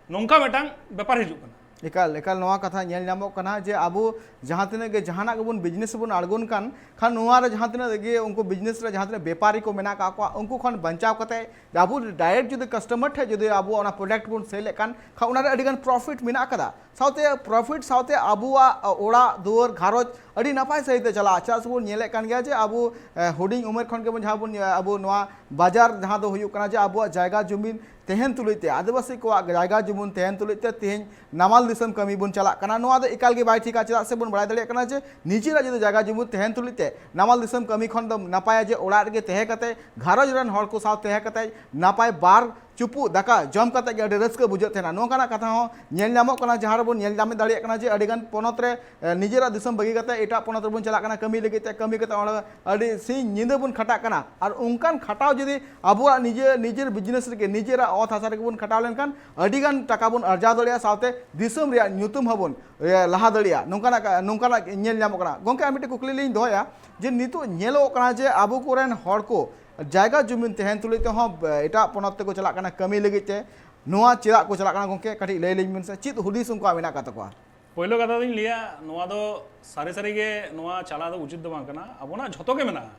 ᱱᱚᱝᱠᱟ ᱢᱤᱫᱴᱟᱝ ᱵᱮᱯᱟᱨ ᱦᱤᱡᱩᱜ ᱠᱟᱱᱟ᱾ ᱮᱠᱟᱞ, ᱮᱠᱟᱞ ᱱᱚᱣᱟ ᱠᱟᱛᱷᱟ ᱧᱮᱞ ᱧᱟᱢᱚᱜ ᱠᱟᱱᱟ ᱡᱮ ᱟᱵᱚ ᱡᱟᱦᱟᱸ ᱛᱤᱱᱟᱹᱜ ᱜᱮ ᱡᱟᱦᱟᱱᱟᱜ ᱜᱮᱵᱚᱱ ᱵᱤᱡᱽᱱᱮᱥ ᱵᱚᱱ ᱟᱬᱜᱚᱱ ᱠᱟᱱ ᱠᱷᱟᱱ, ᱱᱚᱣᱟ ᱨᱮ ᱡᱟᱦᱟᱸ ᱛᱤᱱᱟᱹᱜ ᱜᱮ ᱩᱱᱠᱩ ᱵᱤᱡᱽᱱᱮᱥ ᱨᱮ ᱡᱟᱦᱟᱸ ᱛᱤᱱᱟᱹᱜ ᱵᱮᱯᱟᱨᱤ ᱠᱚ ᱢᱮᱱᱟᱜ ᱟᱠᱟᱫ ᱠᱚᱣᱟ, ᱩᱱᱠᱩ ᱠᱷᱚᱱ ᱵᱟᱧᱪᱟᱣ ᱠᱟᱛᱮ ᱟᱵᱚ ᱰᱟᱭᱨᱮᱠᱴ ᱡᱩᱫᱤ ᱠᱟᱥᱴᱚᱢᱟᱨ ᱴᱷᱮᱱ ᱡᱩᱫᱤ ᱟᱵᱚ ᱚᱱᱟ ᱯᱨᱚᱰᱟᱠᱴ ᱵᱚᱱ ᱥᱮᱞ ᱮᱫ ᱠᱟᱱ ᱠᱷᱟᱱ, ᱚᱱᱟ ᱨᱮ ᱟᱹᱰᱤ ᱜᱟᱱ ᱯᱨᱚᱯᱷᱤᱴ ᱢᱮᱱᱟᱜ ᱟᱠᱟᱫᱟ᱾ ᱥᱟᱶᱛᱮ ᱯᱨᱚᱯᱷᱤᱴ ᱥᱟᱶᱛᱮ ᱟᱵᱚᱣᱟᱜ ᱚᱲᱟᱜ ᱫᱩᱣᱟᱹᱨ ᱜᱷᱟᱨᱚᱸᱡᱽ ᱟᱹᱰᱤ ᱱᱟᱯᱟᱭ ᱥᱟᱹᱦᱤᱡ ᱛᱮ ᱪᱟᱞᱟᱜᱼᱟ᱾ ᱪᱮᱫᱟᱜ ᱥᱮᱵᱚᱱ ᱧᱮᱞᱮᱫ ᱠᱟᱱ ᱜᱮᱭᱟ ᱡᱮ ᱟᱵᱚ, ᱮ, ᱦᱩᱰᱤᱧ ᱩᱢᱮᱨ ᱠᱷᱚᱱ ᱜᱮᱵᱚᱱ ᱡᱟᱦᱟᱸ ᱵᱚᱱ, ᱟᱵᱚ ᱱᱚᱣᱟ ᱵᱟᱡᱟᱨ ᱡᱟᱦᱟᱸ ᱫᱚ ᱦᱩᱭᱩᱜ ᱠᱟᱱᱟ ᱡᱮ ᱟᱵᱚᱣᱟᱜ ᱡᱟᱭᱜᱟ ᱡᱩᱢᱤ ᱛᱟᱦᱮᱱ ᱛᱩᱞᱩᱡ ᱛᱮ, ᱟᱹᱫᱤᱵᱟᱹᱥᱤ ᱠᱚᱣᱟᱜ ᱡᱟᱭᱜᱟ ᱡᱩᱢᱤ ᱛᱟᱦᱮᱱ ᱛᱩᱞᱩᱡ ᱛᱮ ᱛᱮᱦᱮᱧ ᱱᱟᱢᱟᱞ ᱫᱤᱥᱚᱢ ᱠᱟᱹᱢᱤ ᱵᱚᱱ ᱪᱟᱞᱟᱜ ᱠᱟᱱᱟ᱾ ᱱᱚᱣᱟ ᱫᱚ ᱮᱠᱟᱞ ᱜᱮ ᱵᱟᱭ ᱴᱷᱤᱠᱟ᱾ ᱪᱮᱫᱟᱜ ᱥᱮ ᱵᱚᱱ ᱵᱟᱲᱟᱭ ᱫᱟᱲᱮᱭᱟᱜ ᱠᱟᱱᱟ ᱡᱮ ᱱᱤᱡᱮᱨᱟᱜ ᱡᱩᱫᱤ ᱡᱟᱭᱜᱟ ᱡᱩᱢᱤ ᱛᱟᱦᱮᱱ ᱛᱩᱞᱩᱡ ᱛᱮ ᱱᱟᱢᱟᱞ ᱫᱤᱥᱚᱢ ᱠᱟᱹᱢᱤ ᱠᱷᱚᱱ ᱫᱚ ᱱᱟᱯᱟᱭᱟ ᱡᱮ ᱚᱲᱟᱜ ᱨᱮᱜᱮ ᱛᱟᱦᱮᱸ ᱠᱟᱛᱮ, ᱜᱷᱟᱨᱚᱸᱡᱽ ᱨᱮᱱ ᱦᱚᱲ ᱠᱚ ᱥᱟᱶ ᱛᱟᱦᱮᱸ ᱠᱟᱛᱮ ᱱᱟᱯᱟᱭ ᱵᱟᱨ ᱪᱩᱯᱩᱫ ᱫᱟᱠᱟ ᱡᱚᱢ ᱠᱟᱛᱮ ᱜᱮ ᱟᱹᱰᱤ ᱨᱟᱹᱥᱠᱟᱹ ᱵᱩᱡᱷᱟᱹᱜ ᱛᱟᱦᱮᱱᱟ᱾ ᱱᱚᱝᱠᱟᱱᱟᱜ ᱠᱟᱛᱷᱟ ᱦᱚᱸ ᱧᱮᱞ ᱧᱟᱢᱚᱜ ᱠᱟᱱᱟ, ᱡᱟᱦᱟᱸ ᱨᱮᱵᱚᱱ ᱧᱮᱞ ᱧᱟᱢ ᱫᱟᱲᱮᱭᱟᱜ ᱠᱟᱱᱟ ᱡᱮ ᱟᱹᱰᱤ ᱜᱟᱱ ᱯᱚᱱᱚᱛ ᱨᱮ, ᱮ, ᱱᱤᱡᱮᱨᱟᱜ ᱫᱤᱥᱚᱢ ᱵᱟᱹᱜᱤ ᱠᱟᱛᱮ ᱮᱴᱟᱜ ᱯᱚᱱᱚᱛ ᱨᱮᱵᱚᱱ ᱪᱟᱞᱟᱜ ᱠᱟᱱᱟ ᱠᱟᱹᱢᱤ ᱞᱟᱹᱜᱤᱫ ᱛᱮ᱾ ᱠᱟᱹᱢᱤ ᱠᱟᱛᱮ ᱚᱸᱰᱮ ᱟᱹᱰᱤ ᱥᱤᱧ ᱧᱤᱫᱟᱹ ᱵᱚᱱ ᱠᱷᱟᱴᱟᱜ ᱠᱟᱱᱟ᱾ ᱟᱨ ᱚᱱᱠᱟᱱ ᱠᱷᱟᱴᱟᱣ ᱡᱩᱫᱤ ᱟᱵᱚᱣᱟᱜ ᱱᱤᱡᱮ, ᱱᱤᱡᱮᱨ ᱵᱤᱡᱽᱱᱮᱥ ᱨᱮᱜᱮ, ᱱᱤᱡᱮᱨᱟᱜ ᱚᱛ ᱦᱟᱥᱟ ᱨᱮᱜᱮ ᱵᱚᱱ ᱠᱷᱟᱴᱟᱣ ᱞᱮᱱᱠᱷᱟᱱ ᱟᱹᱰᱤ ᱜᱟᱱ ᱴᱟᱠᱟ ᱵᱚᱱ ᱟᱨᱡᱟᱣ ᱫᱟᱲᱮᱭᱟᱜᱼᱟ, ᱥᱟᱶᱛᱮ ᱫᱤᱥᱚᱢ ᱨᱮᱭᱟᱜ ᱧᱩᱛᱩᱢ ᱦᱚᱸᱵᱚᱱ, ᱮ, ᱞᱟᱦᱟ ᱫᱟᱲᱮᱭᱟᱜᱼᱟ᱾ ᱱᱚᱝᱠᱟᱱᱟᱜ ᱠᱟ-, ᱱᱚᱝᱠᱟᱱᱟᱜ ᱧᱮᱞ ᱧᱟᱢᱚᱜ ᱠᱟᱱᱟ᱾ ᱜᱚᱢᱠᱮ, ᱟᱨ ᱢᱤᱫᱴᱮᱱ ᱠᱩᱠᱞᱤ ᱞᱤᱧ ᱫᱚᱦᱚᱭᱟ ᱡᱮ ᱱᱤᱛᱚᱜ ᱧᱮᱞᱚᱜ ᱠᱟᱱᱟ ᱡᱮ ᱟᱵᱚ ᱠᱚᱨᱮᱱ ᱦᱚᱲ ᱠᱚ ᱡᱟᱭᱜᱟ ᱡᱩᱢᱤᱱ ᱛᱟᱦᱮᱱ ᱛᱩᱞᱩᱡ ᱛᱮᱦᱚᱸ, ᱮ, ᱮᱴᱟᱜ ᱯᱚᱱᱚᱛ ᱛᱮᱠᱚ ᱪᱟᱞᱟᱜ ᱠᱟᱱᱟ ᱠᱟᱹᱢᱤ ᱞᱟᱹᱜᱤᱫ ᱛᱮ᱾ ᱱᱚᱣᱟ ᱪᱮᱫᱟᱜ ᱠᱚ ᱪᱟᱞᱟᱜ ᱠᱟᱱᱟ ᱜᱚᱢᱠᱮ? ᱠᱟᱹᱴᱤᱡ ᱞᱟᱹᱭ ᱞᱤᱧ ᱵᱮᱱ ᱥᱮ, ᱪᱮᱫ ᱦᱩᱫᱤᱥ ᱩᱱᱠᱩᱣᱟᱜ ᱢᱮᱱᱟᱜ ᱟᱠᱟᱫ ᱛᱟᱠᱚᱣᱟ? ᱯᱳᱭᱞᱳ ᱠᱟᱛᱷᱟ ᱫᱚᱧ ᱞᱟᱹᱭᱟ, ᱱᱚᱣᱟ ᱫᱚ ᱥᱟᱹᱨᱤ ᱥᱟᱹᱨᱤ ᱜᱮ ᱱᱚᱣᱟ ᱪᱟᱞᱟᱣ ᱫᱚ ᱩᱪᱤᱛ ᱫᱚ ᱵᱟᱝ ᱠᱟᱱᱟ᱾ ᱟᱵᱚᱱᱟᱜ ᱡᱷᱚᱛᱚ ᱜᱮ ᱢᱮᱱᱟᱜᱼᱟ,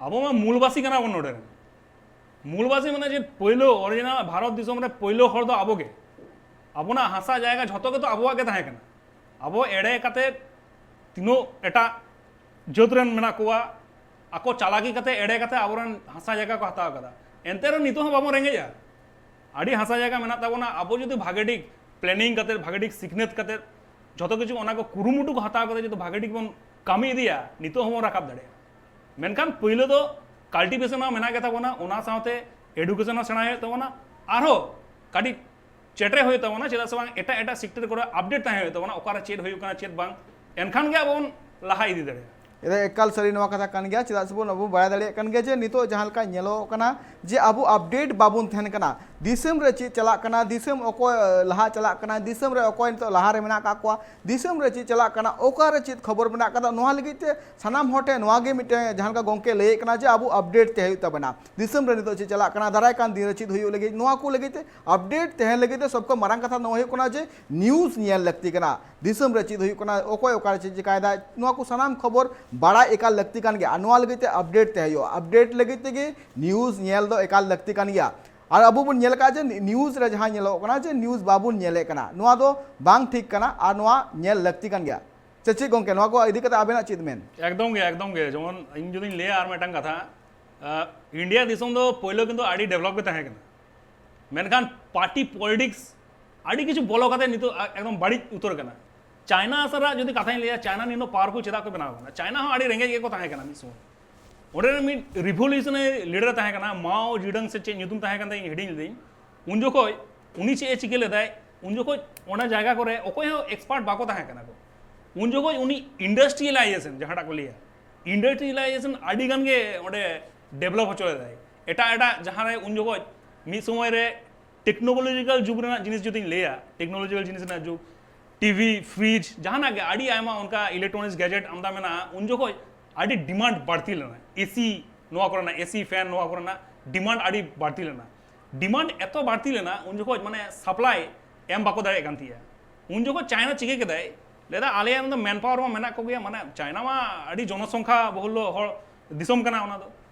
ᱟᱵᱚ ᱢᱟ ᱢᱩᱞᱵᱟᱥᱤ ᱠᱟᱱᱟ ᱵᱚᱱ ᱱᱚᱰᱮ ᱨᱮᱱ᱾ ᱢᱩᱞᱵᱟᱥᱤ ᱢᱟᱱᱮ ᱪᱮᱫ? ᱯᱳᱭᱞᱳ original ᱵᱷᱟᱨᱚᱛ ᱫᱤᱥᱚᱢ ᱨᱮ ᱯᱳᱭᱞᱳ ᱦᱚᱲ ᱫᱚ ᱟᱵᱚ ᱜᱮ᱾ ᱟᱵᱚᱱᱟᱜ ᱦᱟᱥᱟ ᱡᱟᱭᱜᱟ ᱡᱷᱚᱛᱚ ᱜᱮᱛᱚ ᱟᱵᱚᱣᱟᱜ ᱜᱮ ᱛᱟᱦᱮᱸ ᱠᱟᱱᱟ᱾ ᱟᱵᱚ ᱮᱲᱮ ᱠᱟᱛᱮ ᱛᱤᱱᱟᱹᱜ ᱮᱴᱟᱜ ᱡᱟᱹᱛ ᱨᱮᱱ ᱢᱮᱱᱟᱜ ᱠᱚᱣᱟ, ᱟᱠᱚ ᱪᱟᱞᱟᱠᱤ ᱠᱟᱛᱮ, ᱮᱲᱮ ᱠᱟᱛᱮ ᱟᱵᱚᱨᱮᱱ ᱦᱟᱥᱟ ᱡᱟᱭᱜᱟ ᱠᱚ ᱦᱟᱛᱟᱣ ᱠᱟᱫᱟ᱾ ᱮᱱᱛᱮ ᱨᱮᱦᱚᱸ ᱱᱤᱛᱚᱜ ᱦᱚᱸ ᱵᱟᱵᱚᱱ ᱨᱮᱸᱜᱮᱡᱼᱟ᱾ ᱟᱹᱰᱤ ᱦᱟᱥᱟ ᱡᱟᱭᱜᱟ ᱢᱮᱱᱟᱜ ᱛᱟᱵᱚᱱᱟ᱾ ᱟᱵᱚ ᱡᱩᱫᱤ ᱵᱷᱟᱜᱮ ᱴᱷᱤᱠ ᱯᱞᱮᱱᱤᱝ ᱠᱟᱛᱮ, ᱵᱷᱟᱜᱮ ᱴᱷᱤᱠ ᱥᱤᱠᱷᱱᱟᱹᱛ ᱠᱟᱛᱮ, ᱡᱷᱚᱛᱚ ᱠᱤᱪᱷᱩ ᱚᱱᱟ ᱠᱚ ᱠᱩᱨᱩᱢᱩᱴᱩ ᱠᱚ ᱦᱟᱛᱟᱣ ᱠᱟᱛᱮ ᱡᱩᱫᱤ ᱵᱷᱟᱜᱮ ᱴᱷᱤᱠ ᱵᱚᱱ ᱠᱟᱹᱢᱤ ᱤᱫᱤᱭᱟ, ᱱᱤᱛᱚᱜ ᱦᱚᱸᱵᱚᱱ ᱨᱟᱠᱟᱵ ᱫᱟᱲᱮᱭᱟᱜᱼᱟ᱾ ᱢᱮᱱᱠᱷᱟᱱ ᱯᱳᱭᱞᱳ ᱫᱚ ᱠᱟᱞᱴᱤᱵᱷᱮᱥᱚᱱ ᱦᱚᱸ ᱢᱮᱱᱟᱜ ᱜᱮ ᱛᱟᱵᱚᱱᱟ, ᱚᱱᱟ ᱥᱟᱶᱛᱮ ᱮᱰᱩᱠᱮᱥᱚᱱ ᱦᱚᱸ ᱥᱮᱬᱟ ᱦᱩᱭᱩᱜ ᱛᱟᱵᱚᱱᱟ, ᱟᱨᱦᱚᱸ ᱠᱟᱹᱴᱤᱡ ᱪᱮᱴᱨᱮ ᱦᱩᱭᱩᱜ ᱛᱟᱵᱚᱱᱟ, ᱪᱮᱫᱟᱜ ᱥᱮ ᱵᱟᱝ ᱮᱴᱟᱜ ᱮᱴᱟᱜ ᱥᱮᱠᱴᱚᱨ ᱠᱚᱨᱮ ᱟᱯᱰᱮᱴ ᱛᱟᱦᱮᱸ ᱦᱩᱭᱩᱜ ᱛᱟᱵᱚᱱᱟ, ᱚᱠᱟᱨᱮ ᱪᱮᱫ ᱦᱩᱭᱩᱜ ᱠᱟᱱᱟ ᱪᱮᱫ ᱵᱟᱝ, ᱮᱱᱠᱷᱟᱱ ᱜᱮ ᱟᱵᱚ ᱵᱚᱱ ᱞᱟᱦᱟ ᱤᱫᱤ ᱫᱟᱲᱮᱭᱟᱜᱼᱟ᱾ ᱮᱠᱟᱞ ᱥᱟᱹᱨᱤ ᱱᱚᱣᱟ ᱠᱟᱛᱷᱟ ᱠᱟᱱ ᱜᱮᱭᱟ᱾ ᱪᱮᱫᱟᱜ ᱥᱮ ᱵᱚᱱ, ᱟᱵᱚ ᱵᱟᱲᱟᱭ ᱫᱟᱲᱮᱭᱟᱜ ᱠᱟᱱ ᱜᱮᱭᱟ ᱡᱮ ᱱᱤᱛᱚᱜ ᱡᱟᱦᱟᱸ ᱞᱮᱠᱟ ᱧᱮᱞᱚᱜ ᱠᱟᱱᱟ ᱡᱮ ᱟᱵᱚ ᱟᱯᱰᱮᱴ ᱵᱟᱵᱚᱱ ᱛᱟᱦᱮᱱ ᱠᱟᱱᱟ᱾ ᱫᱤᱥᱚᱢ ᱨᱮ ᱪᱮᱫ ᱪᱟᱞᱟᱜ ᱠᱟᱱᱟ, ᱫᱤᱥᱚᱢ ᱚᱠᱚᱭ ᱞᱟᱦᱟ ᱪᱟᱞᱟᱜ ᱠᱟᱱᱟ, ᱫᱤᱥᱚᱢ ᱨᱮ ᱚᱠᱚᱭ ᱱᱤᱛᱚᱜ ᱞᱟᱦᱟ ᱨᱮ ᱢᱮᱱᱟᱜ ᱟᱠᱟᱫ ᱠᱚᱣᱟ, ᱫᱤᱥᱚᱢ ᱨᱮ ᱪᱮᱫ ᱪᱟᱞᱟᱜ ᱠᱟᱱᱟ, ᱚᱠᱟᱨᱮ ᱪᱮᱫ ᱠᱷᱚᱵᱚᱨ ᱢᱮᱱᱟᱜ ᱟᱠᱟᱫᱟ, ᱱᱚᱣᱟ ᱞᱟᱹᱜᱤᱫ ᱛᱮ ᱥᱟᱱᱟᱢ ᱦᱚᱲ ᱴᱷᱮᱱ ᱱᱚᱣᱟ ᱜᱮ ᱢᱤᱫᱴᱮᱱ ᱡᱟᱦᱟᱸ ᱞᱮᱠᱟ ᱜᱚᱢᱠᱮ ᱞᱟᱹᱭᱮᱫ ᱠᱟᱱᱟ ᱡᱮ ᱟᱵᱚ ᱟᱯᱰᱮᱴ ᱛᱟᱦᱮᱸ ᱦᱩᱭᱩᱜ ᱛᱟᱵᱚᱱᱟ, ᱫᱤᱥᱚᱢ ᱨᱮ ᱱᱤᱛᱚᱜ ᱪᱮᱫ ᱪᱟᱞᱟᱜ ᱠᱟᱱᱟ, ᱫᱟᱨᱟᱭ ᱠᱟᱱ ᱫᱤᱱ ᱨᱮ ᱪᱮᱫ ᱦᱩᱭᱩᱜ ᱞᱟᱹᱜᱤᱫ, ᱱᱚᱣᱟ ᱠᱚ ᱞᱟᱹᱜᱤᱫ ᱛᱮ ᱟᱯᱰᱮᱴ ᱛᱟᱦᱮᱱ ᱞᱟᱹᱜᱤᱫ ᱛᱮ ᱥᱚᱵ ᱠᱷᱚᱱ ᱢᱟᱨᱟᱝ ᱠᱟᱛᱷᱟ ᱱᱚᱣᱟ ᱦᱩᱭᱩᱜ ᱠᱟᱱᱟ ᱡᱮ ᱱᱤᱭᱩᱡᱽ ᱧᱮᱞ ᱞᱟᱹᱠᱛᱤ ᱠᱟᱱᱟ, ᱫᱤᱥᱚᱢ ᱨᱮ ᱪᱮᱫ ᱦᱩᱭᱩᱜ ᱠᱟᱱᱟ, ᱚᱠᱚᱭ ᱚᱠᱟᱨᱮ ᱪᱮᱫ ᱪᱮᱠᱟᱭᱮᱫᱟ, ᱱᱚᱣᱟ ᱠᱚ ᱥᱟᱱᱟᱢ ᱠᱷᱚᱵᱚᱨ ᱵᱟᱲᱟᱭ ᱮᱠᱟᱞ ᱞᱟᱹᱠᱛᱤ ᱠᱟᱱ ᱜᱮᱭᱟ᱾ ᱟᱨ ᱱᱚᱣᱟ ᱞᱟᱹᱜᱤᱫ ᱛᱮ ᱟᱯᱰᱮᱴ ᱛᱟᱦᱮᱸ ᱦᱩᱭᱩᱜᱼᱟ᱾ ᱟᱯᱰᱮᱴ ᱞᱟᱹᱜᱤᱫ ᱛᱮᱜᱮ ᱱᱤᱭᱩᱡᱽ ᱧᱮᱞ ᱫᱚ ᱮᱠᱟᱞ ᱞᱟᱹᱠᱛᱤ ᱠᱟᱱ ᱜᱮᱭᱟ᱾ ᱟᱨ ᱟᱵᱚ ᱵᱚᱱ ᱧᱮᱞ ᱟᱠᱟᱫᱼᱟ ᱡᱮ ᱱᱤᱭᱩᱡᱽ ᱨᱮ ᱡᱟᱦᱟᱸ ᱧᱮᱞᱚᱜ ᱠᱟᱱᱟ ᱡᱮ ᱱᱤᱭᱩᱡᱽ ᱵᱟᱵᱚᱱ ᱧᱮᱞᱮᱫ ᱠᱟᱱᱟ, ᱱᱚᱣᱟ ᱫᱚ ᱵᱟᱝ ᱴᱷᱤᱠ ᱠᱟᱱᱟ ᱟᱨ ᱱᱚᱣᱟ ᱧᱮᱞ ᱞᱟᱹᱠᱛᱤ ᱠᱟᱱ ᱜᱮᱭᱟ᱾ ᱥᱮ ᱪᱮᱫ ᱜᱚᱝᱠᱮ, ᱱᱚᱣᱟ ᱠᱚ ᱤᱫᱤ ᱠᱟᱛᱮ ᱟᱵᱮᱱᱟᱜ ᱪᱮᱫ ᱢᱮᱱ? ᱮᱠᱫᱚᱢ ᱜᱮ, ᱮᱠᱫᱚᱢ ᱜᱮ᱾ ᱡᱮᱢᱚᱱ ᱤᱧ ᱡᱩᱫᱤᱧ ᱞᱟᱹᱭᱟ ᱟᱨ ᱢᱤᱫᱴᱟᱝ ᱠᱟᱛᱷᱟ, ᱟᱸ, ᱤᱱᱰᱤᱭᱟ ᱫᱤᱥᱚᱢ ᱫᱚ ᱯᱳᱭᱞᱳ ᱠᱤᱱᱛᱩ ᱟᱹᱰᱤ ᱰᱮᱵᱷᱞᱚᱯ ᱜᱮ ᱛᱟᱦᱮᱸ ᱠᱟᱱᱟ, ᱢᱮᱱᱠᱷᱟᱱ ᱯᱟᱨᱴᱤ ᱯᱚᱞᱤᱴᱤᱠᱥ ᱟᱹᱰᱤ ᱠᱤᱪᱷᱩ ᱵᱚᱞᱚ ᱠᱟᱛᱮ ᱱᱤᱛᱚᱜ ᱮᱠᱫᱚᱢ ᱵᱟᱹᱲᱤᱡ ᱩᱛᱟᱹᱨ ᱠᱟᱱᱟ᱾ ᱪᱟᱭᱱᱟ ᱥᱟᱞᱟᱜ ᱡᱩᱫᱤ ᱠᱟᱛᱷᱟᱧ ᱞᱟᱹᱭᱟ, ᱪᱟᱭᱱᱟ ᱱᱤᱱᱟᱹᱜ ᱯᱟᱣᱟᱨᱯᱷᱩᱞ ᱪᱮᱫᱟᱜ ᱠᱚ ᱵᱮᱱᱟᱣ ᱠᱟᱱᱟ? ᱪᱟᱭᱱᱟ ᱦᱚᱸ ᱟᱹᱰᱤ ᱨᱮᱸᱜᱮᱡ ᱜᱮᱠᱚ ᱛᱟᱦᱮᱸ ᱠᱟᱱᱟ ᱢᱤᱫ ᱥᱚᱢᱚᱭ᱾ ᱚᱸᱰᱮ ᱨᱮᱱ ᱢᱤᱫ ᱨᱤᱵᱷᱚᱞᱩᱥᱚᱱᱟᱨᱤ ᱞᱤᱰᱟᱨ ᱛᱟᱦᱮᱸ ᱠᱟᱱᱟ, ᱢᱟᱣ ᱡᱤᱰᱟᱝ ᱥᱮ ᱪᱮᱫ ᱧᱩᱛᱩᱢ ᱛᱟᱦᱮᱸ ᱠᱟᱱ ᱛᱟᱭᱟ, ᱤᱧ ᱦᱤᱲᱤᱧ ᱞᱤᱫᱟᱹᱧ᱾ ᱩᱱ ᱡᱚᱠᱷᱚᱡ ᱩᱱᱤ ᱪᱮᱫ ᱮ ᱪᱤᱠᱟᱹ ᱞᱮᱫᱟᱭ? ᱩᱱ ᱡᱚᱠᱷᱚᱡ ᱚᱱᱟ ᱡᱟᱭᱜᱟ ᱠᱚᱨᱮ ᱚᱠᱚᱭ ᱦᱚᱸ ᱮᱠᱥᱯᱟᱨᱴ ᱵᱟᱠᱚ ᱛᱟᱦᱮᱸ ᱠᱟᱱᱟ ᱠᱚ᱾ ᱩᱱ ᱡᱚᱠᱷᱚᱡ ᱩᱱᱤ ᱤᱱᱰᱟᱥᱴᱨᱤᱭᱟᱞᱟᱭᱡᱮᱥᱚᱱ ᱡᱟᱦᱟᱸᱴᱟᱜ ᱠᱚ ᱞᱟᱹᱭᱟ, ᱤᱱᱰᱟᱥᱴᱨᱤᱭᱟᱞᱟᱭᱡᱮᱥᱚᱱ ᱟᱹᱰᱤ ᱜᱟᱱ ᱜᱮ ᱚᱸᱰᱮ ᱰᱮᱵᱷᱞᱚᱯ ᱦᱚᱪᱚ ᱞᱮᱫᱟᱭ᱾ ᱮᱴᱟᱜ ᱮᱴᱟᱜ ᱡᱟᱦᱟᱸ ᱨᱮ ᱩᱱ ᱡᱚᱠᱷᱚᱡ ᱢᱤᱫ ᱥᱚᱢᱚᱭ ᱨᱮ ᱴᱮᱠᱱᱳᱞᱚᱡᱤᱠᱟᱞ ᱡᱩᱜᱽ ᱨᱮᱱᱟᱜ ᱡᱤᱱᱤᱥ ᱡᱩᱫᱤᱧ ᱞᱟᱹᱭᱟ, ᱴᱮᱠᱱᱳᱞᱚᱡᱤᱠᱟᱞ ᱡᱤᱱᱤᱥ ᱨᱮᱱᱟᱜ ᱡᱩᱜᱽ, ᱴᱤᱵᱷᱤ, ᱯᱷᱨᱤᱡᱽ, ᱡᱟᱦᱟᱱᱟᱜ ᱜᱮ ᱟᱹᱰᱤ ᱟᱭᱢᱟ ᱚᱱᱠᱟ ᱤᱞᱮᱠᱴᱨᱚᱱᱤᱠᱥ ᱜᱮᱡᱮᱴ ᱟᱢᱫᱟ ᱢᱮᱱᱟᱜᱼᱟ, ᱩᱱ ᱡᱚᱠᱷᱚᱡ ᱟᱹᱰᱤ ᱰᱤᱢᱟᱱᱰ ᱵᱟᱹᱲᱛᱤ ᱞᱮᱱᱟ᱾ ᱮᱥᱤ ᱱᱚᱣᱟ ᱠᱚᱨᱮᱱᱟᱜ, ᱮᱥᱤ ᱯᱷᱮᱱ ᱱᱚᱣᱟ ᱠᱚᱨᱮᱱᱟᱜ ᱰᱤᱢᱟᱱᱰ ᱟᱹᱰᱤ ᱵᱟᱹᱲᱛᱤ ᱞᱮᱱᱟ᱾ ᱰᱤᱢᱟᱱᱰ ᱮᱛᱚ ᱵᱟᱹᱲᱛᱤ ᱞᱮᱱᱟ, ᱩᱱ ᱡᱚᱠᱷᱚᱡ ᱢᱟᱱᱮ ᱥᱟᱯᱞᱟᱭ ᱮᱢ ᱵᱟᱠᱚ ᱫᱟᱲᱮᱭᱟᱜ ᱠᱟᱱ ᱛᱟᱦᱮᱸᱜᱼᱟ᱾ ᱩᱱ ᱡᱚᱠᱷᱚᱡ ᱪᱟᱭᱱᱟ ᱪᱤᱠᱟᱹ ᱠᱮᱫᱟᱭ, ᱞᱟᱹᱭᱫᱟ, "ᱟᱞᱮᱭᱟᱜ ᱫᱚ ᱢᱮᱱ ᱯᱟᱣᱟᱨ ᱢᱟ ᱢᱮᱱᱟᱜ ᱠᱚᱜᱮᱭᱟ, ᱢᱟᱱᱮ ᱪᱟᱭᱱᱟ ᱢᱟ ᱟᱹᱰᱤ ᱡᱚᱱᱚᱥᱚᱝᱠᱷᱟ ᱵᱚᱦᱩᱞ ᱦᱚᱲ ᱫᱤᱥᱚᱢ ᱠᱟᱱᱟ ᱚᱱᱟ ᱫᱚ᱾"